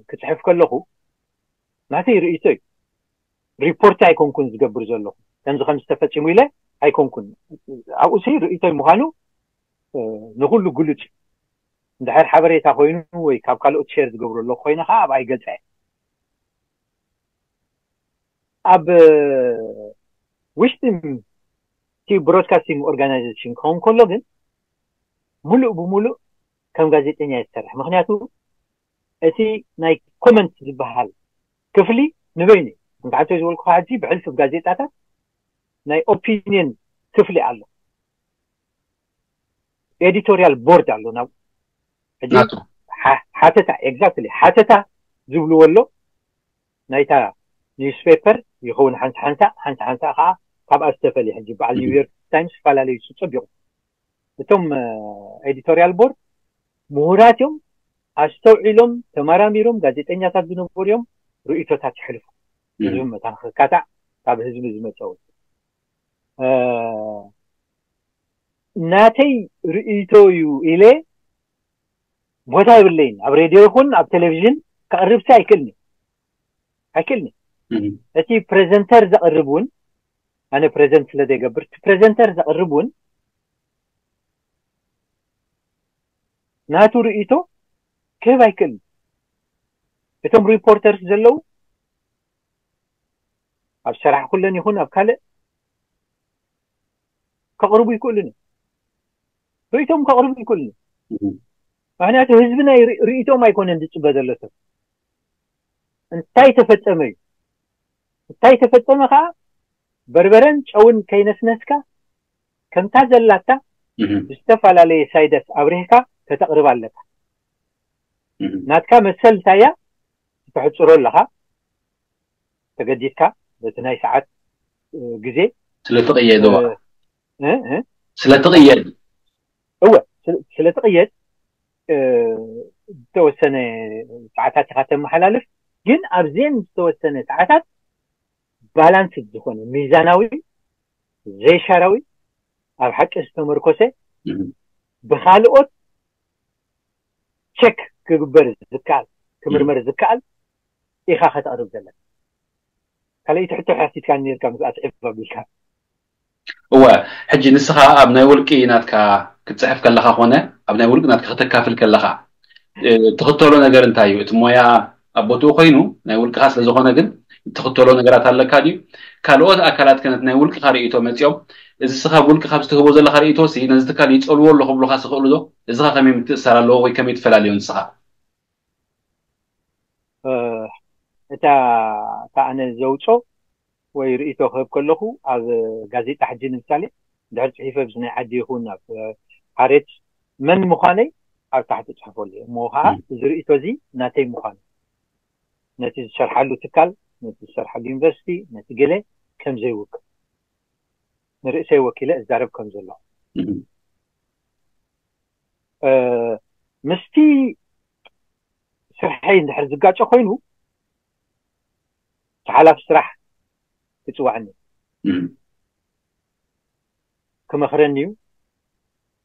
ክፅሕፍ ከለኹ ናተይ ርእይቶ እዩ። ሪፖርት ኣይኮንኩን ዝገብር ዘለኹ ከምዚ ከም ዝተፈፂሙ ኢለ ኣይኮንኩን። ኣብኡ ሲ ርእይቶይ ምዃኑ ንኩሉ ግሉፅ። እንድሕር ሓበሬታ ኮይኑ ወይ ካብ ካልኦት ሼር ዝገብሩ ኣለኩ ኮይነ ከዓ ኣብ ኣይገልፀ ኣብ ውሽጢ እቲ ብሮድካስቲንግ ኦርጋናይዜሽን ክኸውን ከሎ ግን ሙሉእ ብሙሉእ ከም ጋዜጠኛ እየ ዝሰርሕ። ምክንያቱ እቲ ናይ ኮመንት ዝበሃል ክፍሊ ንበይኑ እዩ። እንተዓንተ ዝበልኩ ሕጂ ብሕልፊ ጋዜጣታት ናይ ኦፒኒየን ክፍሊ ኣሎ፣ ኤዲቶሪያል ቦርድ ኣሎ። ናብ ሕጂ ሓተታ ኤግዛክትሊ ሓተታ ዝብልዎ ኣሎ ናይታ ኒውስፔፐር ይኸውን ሓንሳ ሓንሳ ሓንሳ ሓንሳ ከዓ ካብኣ ዝተፈልየ ሕጂ በዓል ኒውዮርክ ታይምስ ዝተፈላለዩ ጸቢቑ እቶም ኤዲቶሪያል ቦርድ ምሁራት እዮም፣ ኣስተውዒሎም ተመራሚሮም ጋዜጠኛታት ዝነበሩ እዮም። ርእይቶታት ይሕልፉ። ህዝቢ መታን ክካታዕ ካብ ህዝቢ ዝመፀ ናተይ ርእይቶ እዩ ኢለ ቦታ የብለይን። ኣብ ሬድዮ ይኹን ኣብ ቴሌቪዥን ከቕርብሲ ኣይክእልኒ ኣይክእልኒ። እቲ ፕሬዘንተር ዘቕርብ እውን ኣነ ፕሬዘንት ስለ ዘይገብር እቲ ፕሬዘንተር ዘቕርብ እውን ናቱ ርእይቶ ክህብ ኣይክእልን። እቶም ሪፖርተርስ ዘለዉ ኣብ ሰራሕ ኩለን ይኹን ኣብ ካልእ ከቕርቡ ይክእሉን እዮም። ርእይቶም ከቕርቡ ይክእሉን እዮም። ምክንያቱ ህዝቢ ናይ ርእይቶም ኣይኮነን ዝፅበ ዘሎ ሰብ እንታይ ተፈፀመ እዩ። እንታይ ተፈፀመ ከዓ በርበረን ጨውን ከይነስነስካ ከምታ ዘላታ ዝተፈላለየ ሳይደስ ኣብሪህካ ከተቕርብ ኣለካ። ናትካ መሰል እንታይ እያ? ተሕፅሮ ኣለካ ተገዲድካ በቲ ናይ ሰዓት ግዜ ስለትቕየድ ዋ ስለትቕየድ እወ ስለትቕየድ ዝተወሰነ ሰዓታት ኢካ ተመሓላልፍ። ግን ኣብዘን ዝተወሰነ ሰዓታት ባላንስ ዝኾነ ሚዛናዊ ዘይሻራዊ ኣብ ሓቂ ዝተመርኮሰ ብካልኦት ቸክ ክግበር ዝከኣል ክምርመር ዝከኣል ኢኻ ከተቕርብ ዘለካ። ካልኣይቲ ሕቶ ሓቲትካኒ ነርካ ምስ ኣስዒብ ኣቢልካ። እወ ሕጂ ንስኻ ኣብ ናይ ውልቂ ናትካ ክትፅሕፍ ከለኻ ኮነ ኣብ ናይ ውልቂ ናትካ ክተካፍል ከለኻ ትኽተሎ ነገር እንታይ እዩ? እቲ ሞያ ኣብ ቦትኡ ኮይኑ ናይ ውልቅኻ ስለዝኾነ ግን ትኽተሎ ነገራት ኣለካ ድዩ? ካልኦት ኣካላት ከ ነቲ ናይ ውልቅኻ ርእይቶ መፂኦም እዚ ስኻ ብውልቅኻ ብዝትህቦ ዘለኻ ርእይቶ ሲ ነዚ ትካል ይፀልዎ ኣሎ ክብሉኻ ዝኽእሉ ዶ? እዚ ኸ ከመይ ምትእስሳር ኣለዎ ወይ ከመይ ትፈላልዮ ንስኻ? እታ እታ ኣነ ዘውፆ ወይ ርእይቶ ክህብ ከለኹ ኣብ ጋዜጣ ሕጂ ንምሳሌ እንድሕር ፅሒፈ ብዚ ናይ ዓዲ ይኹን ኣብ ሓሬት መን ምዃነይ ኣብ ታሕቲ ፅሕፈሉ እየ። እሞ ከዓ እዚ ርእይቶ እዚ ናተይ ምዃኑ ነቲ ዝሰርሓሉ ትካል፣ ነቲ ዝሰርሓሉ ዩኒቨርሲቲ፣ ነቲ ገለ ከም ዘይውክል ንርእሰይ ወኪለ እዛረብ ከም ዘለኹ ምስቲ ስርሐይ እንድሕር ዝጋጨ ኮይኑ ተሓላፊ ስራሕ ክፅዋዕኒ ክመኽረኒ እዩ፣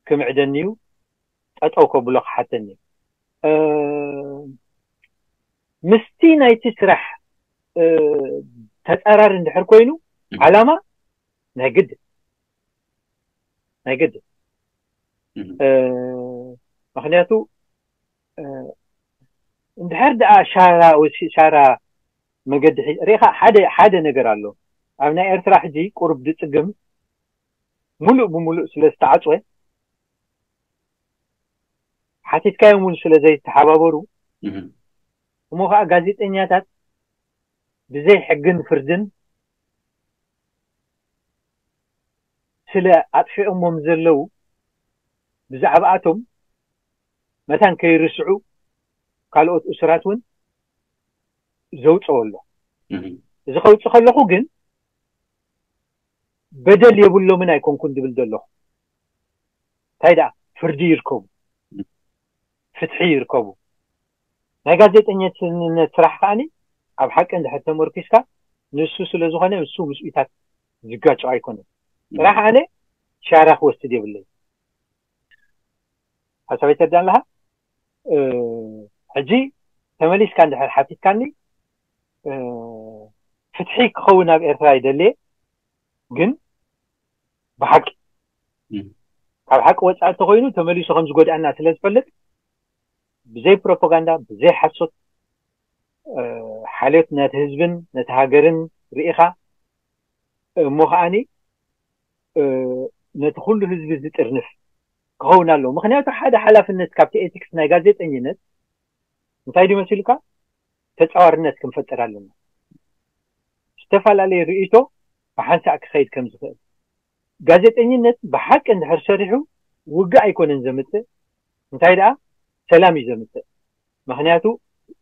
ክምዕደኒ እዩ፣ ጠጠው ከብሎ ክሓተኒ እዩ። ምስቲ ናይቲ ስራሕ ተፃራሪ እንድሕር ኮይኑ ዓላማ ናይ ግድ ናይ ግድ ምክንያቱ እንድሕር ደኣ ሻራ ሻራ መገዲ ሪኢኻ ሓደ ሓደ ነገር ኣሎ ኣብ ናይ ኤርትራ ሕጂ ቁሩብ ድፅግም ሙሉእ ብሙሉእ ስለ ዝተዓፅወ ሓቲትካዮም እውን ስለ ዘይተሓባበሩ እሞ ከዓ ጋዜጠኛታት ብዘይ ሕግን ፍርድን ስለ ኣጥፊኦሞም ዘለዉ ብዛዕባኣቶም መታን ከይርስዑ ካልኦት እሱራት እውን ዘውፅኦ ኣሎ እዚ ከውፅ ከለኹ ግን በደል የብሎምን ኣይኮንኩን ዝብል ዘለኹ እንታይ ደኣ ፍርዲ ይርከቡ ፍትሒ ይርከቡ ናይ ጋዜጠኝነት ስራሕ ከዓኒ ኣብ ሓቂ እንድሕር ተመርኪስካ ንሱ ስለ ዝኾነ ንሱ ምስኢታት ዝጋጨው ኣይኮነን ጥራሕ ኣነ ሻራ ክወስድ የብለይ ሓሳበይ ተዳን ኣለሃ ሕጂ ተመሊስካ እንድሕር ሓቲትካኒ ፍትሒ ክኸውን ኣብ ኤርትራ ይደልየ ግን ብሓቂ ካብ ሓቂ ወፃኢ እንተኮይኑ ተመሊሱ ከም ዝጎድኣና ስለ ዝፈልጥ ብዘይ ፕሮፓጋንዳ ብዘይ ሓሶት ሓልዮት ነቲ ህዝብን ነቲ ሃገርን ርኢኻ እሞ ከዓኒ ነቲ ኩሉ ህዝቢ ዝጥርንፍ ክኸውን ኣለዎ ምክንያቱ ሓደ ሓላፍነት ካብቲ ኤቲክስ ናይ ጋዜጠኝነት እንታይ ድዩ መሲልካ ተፃዋርነት ክንፈጥር ኣለና ዝተፈላለየ ርእይቶ ብሓንሳእ ክኸይድ ከም ዝኽእል ጋዜጠኝነት ብሓቂ እንድሕር ሰሪሑ ውግእ ኣይኮነን ዘምፅእ እንታይ ደኣ ሰላም እዩ ዘምፅእ ምክንያቱ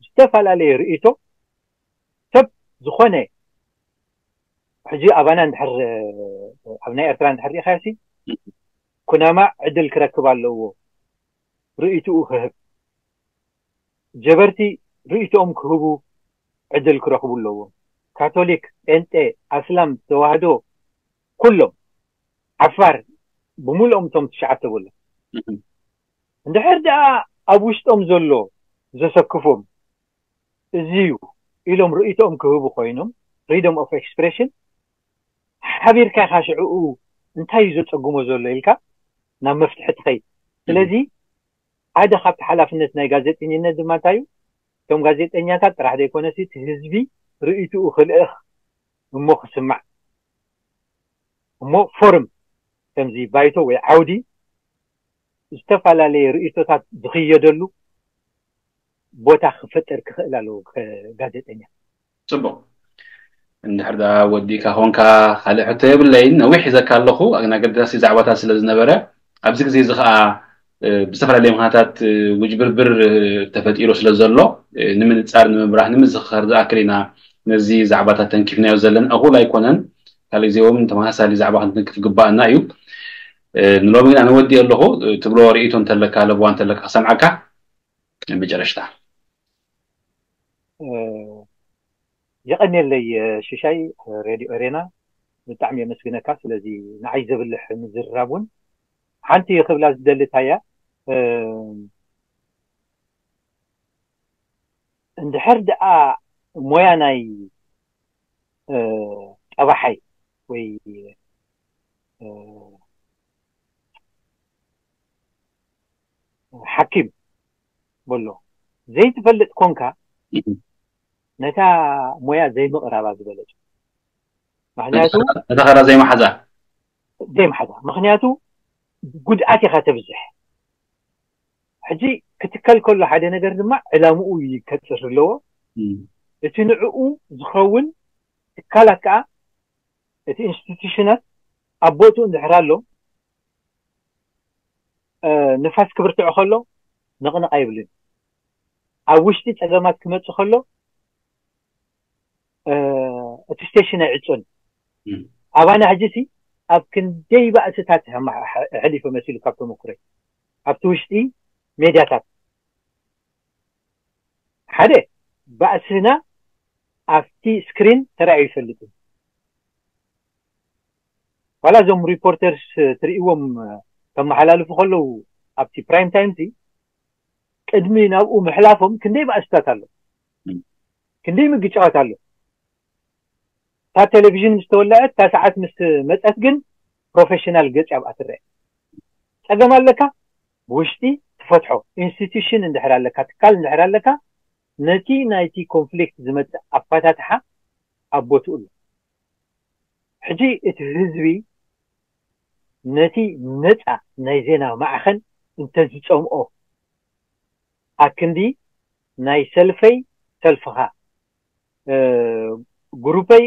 ዝተፈላለየ ርእይቶ ሰብ ዝኾነ ሕጂ ኣባና እንድሕር ኣብ ናይ ኤርትራ እንድሕር ሪኢኻሲ ኩናማ ዕድል ክረክብ ኣለዎ ርእይትኡ ክህብ ጀበርቲ ርእይትኦም ክህቡ ዕድል ክረኽቡ ኣለዎም ካቶሊክ ጴንጤ ኣስላም ተዋህዶ ኩሎም ዓፋር ብምልኦም እቶም ትሽዓተ በሎ እንድሕር ደኣ ኣብ ውሽጦም ዘሎ ዘሰክፎም እዚ እዩ ኢሎም ርእይቶኦም ክህቡ ኮይኖም freedom of expression ሓቢርካ ኢኻ ሽዕኡ እንታይ እዩ ዘፀግሞ ዘሎ ኢልካ ናብ መፍትሒ ትኸይድ ስለዚ ሓደ ካብቲ ሓላፍነት ናይ ጋዜጠኝነት ድማ እንታይ እዩ እቶም ጋዜጠኛታት ጥራሕ ዘይኮነሲ እቲ ህዝቢ ርእይትኡ ክልእኽ እሞ ክስማዕ እሞ ፎርም ከምዚ ባይቶ ወይ ዓውዲ ዝተፈላለየ ርእይቶታት ዝኽየደሉ ቦታ ክፈጥር ክኽእል ኣለዎ ጋዜጠኛ ፅቡቅ እንድሕር ዳ ወዲእካ ኮንካ ካልእ ሕቶ የብለይን ነዊሕ ሒዘካ ኣለኹ ኣግናገዳሲ ዛዕባታት ስለ ዝነበረ ኣብዚ ግዜ እዚ ከዓ ብዝተፈላለየ ምክንያታት ውጅብርብር ተፈጢሩ ስለ ዘሎ ንምንፃር ንምብራህ ንምዝኽኻር ዝኣክል ኢና ነዚ ዛዕባታት ተንኪፍናዮ ዘለና እኹል ኣይኮነን ካልእ ግዜ እውን ተመሳሳሊ ዛዕባ ክንትንክፍ ግባኣና እዩ ንሎሚ ግን ኣነ ወዲ ኣለኹ ትብሎ ርእይቶ እንተለካ ለብዋ እንተለካ ክሰምዓካ መጨረሽታ የቐንየለይ ሽሻይ ሬድዮ ኤሬና ብጣዕሚ የመስግነካ ስለዚ ንዓይ ዘብልሕ ምዝርራብ እውን ሓንቲ ክብላ ዝደሊ እያ እንድሕር ደኣ ሞያ ናይ ጠባሓይ ወይ ሓኪም በሎ ዘይትፈልጥ ኮንካ ነታ ሞያ ዘይምቕራባ ዝበለጽ ምክንያቱ ነታ ኸራ ዘይመሓዛ ዘይመሓዛ ምክንያቱ ጉድኣት ኢኻ ተብዝሕ ሕጂ ክትከል ከሎ ሓደ ነገር ድማ ዕላምኡ ከፅር ኣለዎ እቲ ንዕኡ ዝኸውን ትካላት ከዓ እቲ ኢንስቲቱሽናት ኣብ ቦትኡ እንድሕር ኣሎ ንፋስ ክብርትዕ ከሎ ንቕንቕ ኣይብልን ኣብ ውሽጢ ፀገማት ክመፅእ ከሎ እቲ ስቴሽን ኣይዕፆን ኣባና ሕጂ ሲ ኣብ ክንደይ ባእስታት ሕሊፈ መሲሉ ካብ ተመኩረይ ኣብቲ ውሽጢ ሜድያታት ሓደ ባእስና ኣብቲ ስክሪን ተራእዩ ይፈልጥ እዩ ዋላ እዞም ሪፖርተርስ ትርእይዎም ከመሓላልፉ ከለዉ ኣብቲ ፕራይም ታይም ሲ ቅድሚ ናብኡ ምሕላፎም ክንደይ ባእስታት ኣሎ ክንደይ ምግጫዋት ኣሎ እታ ቴሌቪዥን ምስ ተወለዐት፣ እታ ሰዓት ምስ መፀት ግን ፕሮፌሽናል ገፅ ኣብኣ ትረአ። ፀገም ኣለካ፣ ብውሽጢ ትፈትሖ። ኢንስቲትዩሽን እንድሕር ኣለካ፣ ትካል እንድሕር ኣለካ፣ ነቲ ናይቲ ኮንፍሊክት ዝመፅእ ኣፈታትሓ ኣብ ቦትኡ ኣሎ። ሕጂ እቲ ህዝቢ ነቲ ነፃ ናይ ዜና ማዕኸን እንተዝፀምኦ፣ ኣክንዲ ናይ ሰልፈይ ሰልፍኻ፣ ግሩፐይ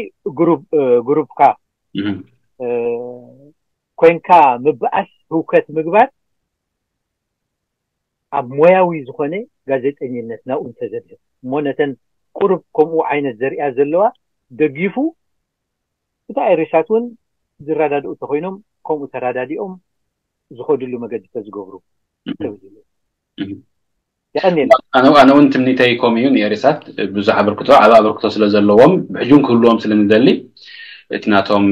ግሩፕካ ኮይንካ ምብኣስ፣ ህውከት ምግባር ኣብ ሞያዊ ዝኾነ ጋዜጠኝነት ናብኡ እንተዘድህብ እሞ፣ ነተን ቁሩብ ከምኡ ዓይነት ዘርእያ ዘለዋ ደጊፉ፣ እታ ኤሪሳት እውን ዝረዳድኡ እንተኾይኖም ከምኡ ተረዳዲኦም ዝኸድሉ መገዲ ተዝገብሩ። የቐንየለይ። ኣነ እውን ትምኒተይ ከምኡ እዩ። ንኤሪሳት ብዙሕ ኣበርክቶ፣ ዓቢ ኣበርክቶ ስለ ዘለዎም፣ ብሕጂ እውን ክህልዎም ስለ ንደሊ፣ እቲ ናቶም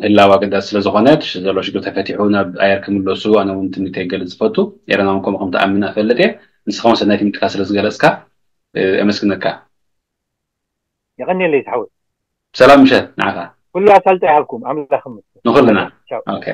ህላወ ኣገዳሲ ስለ ዝኾነ፣ እቲ ዘሎ ሽግር ተፈቲሑ ናብ ኣየር ክምለሱ ኣነ እውን ትምኒተይ ክገልጽ ዝፈቱ። ኤረና እውን ከምኡ ከም ትኣምን እፈልጥ እየ። ንስኻ እውን ሰናይ ትምኒትካ ስለ ዝገለጽካ የመስግነካ። የቐንየለይ ዝሓወይ። ሰላም ምሸት ንዓኻ። ኩሉ ኣሳልጦ ይሃብኩም ኣምላኽ። ንኹልና። ኦኬ።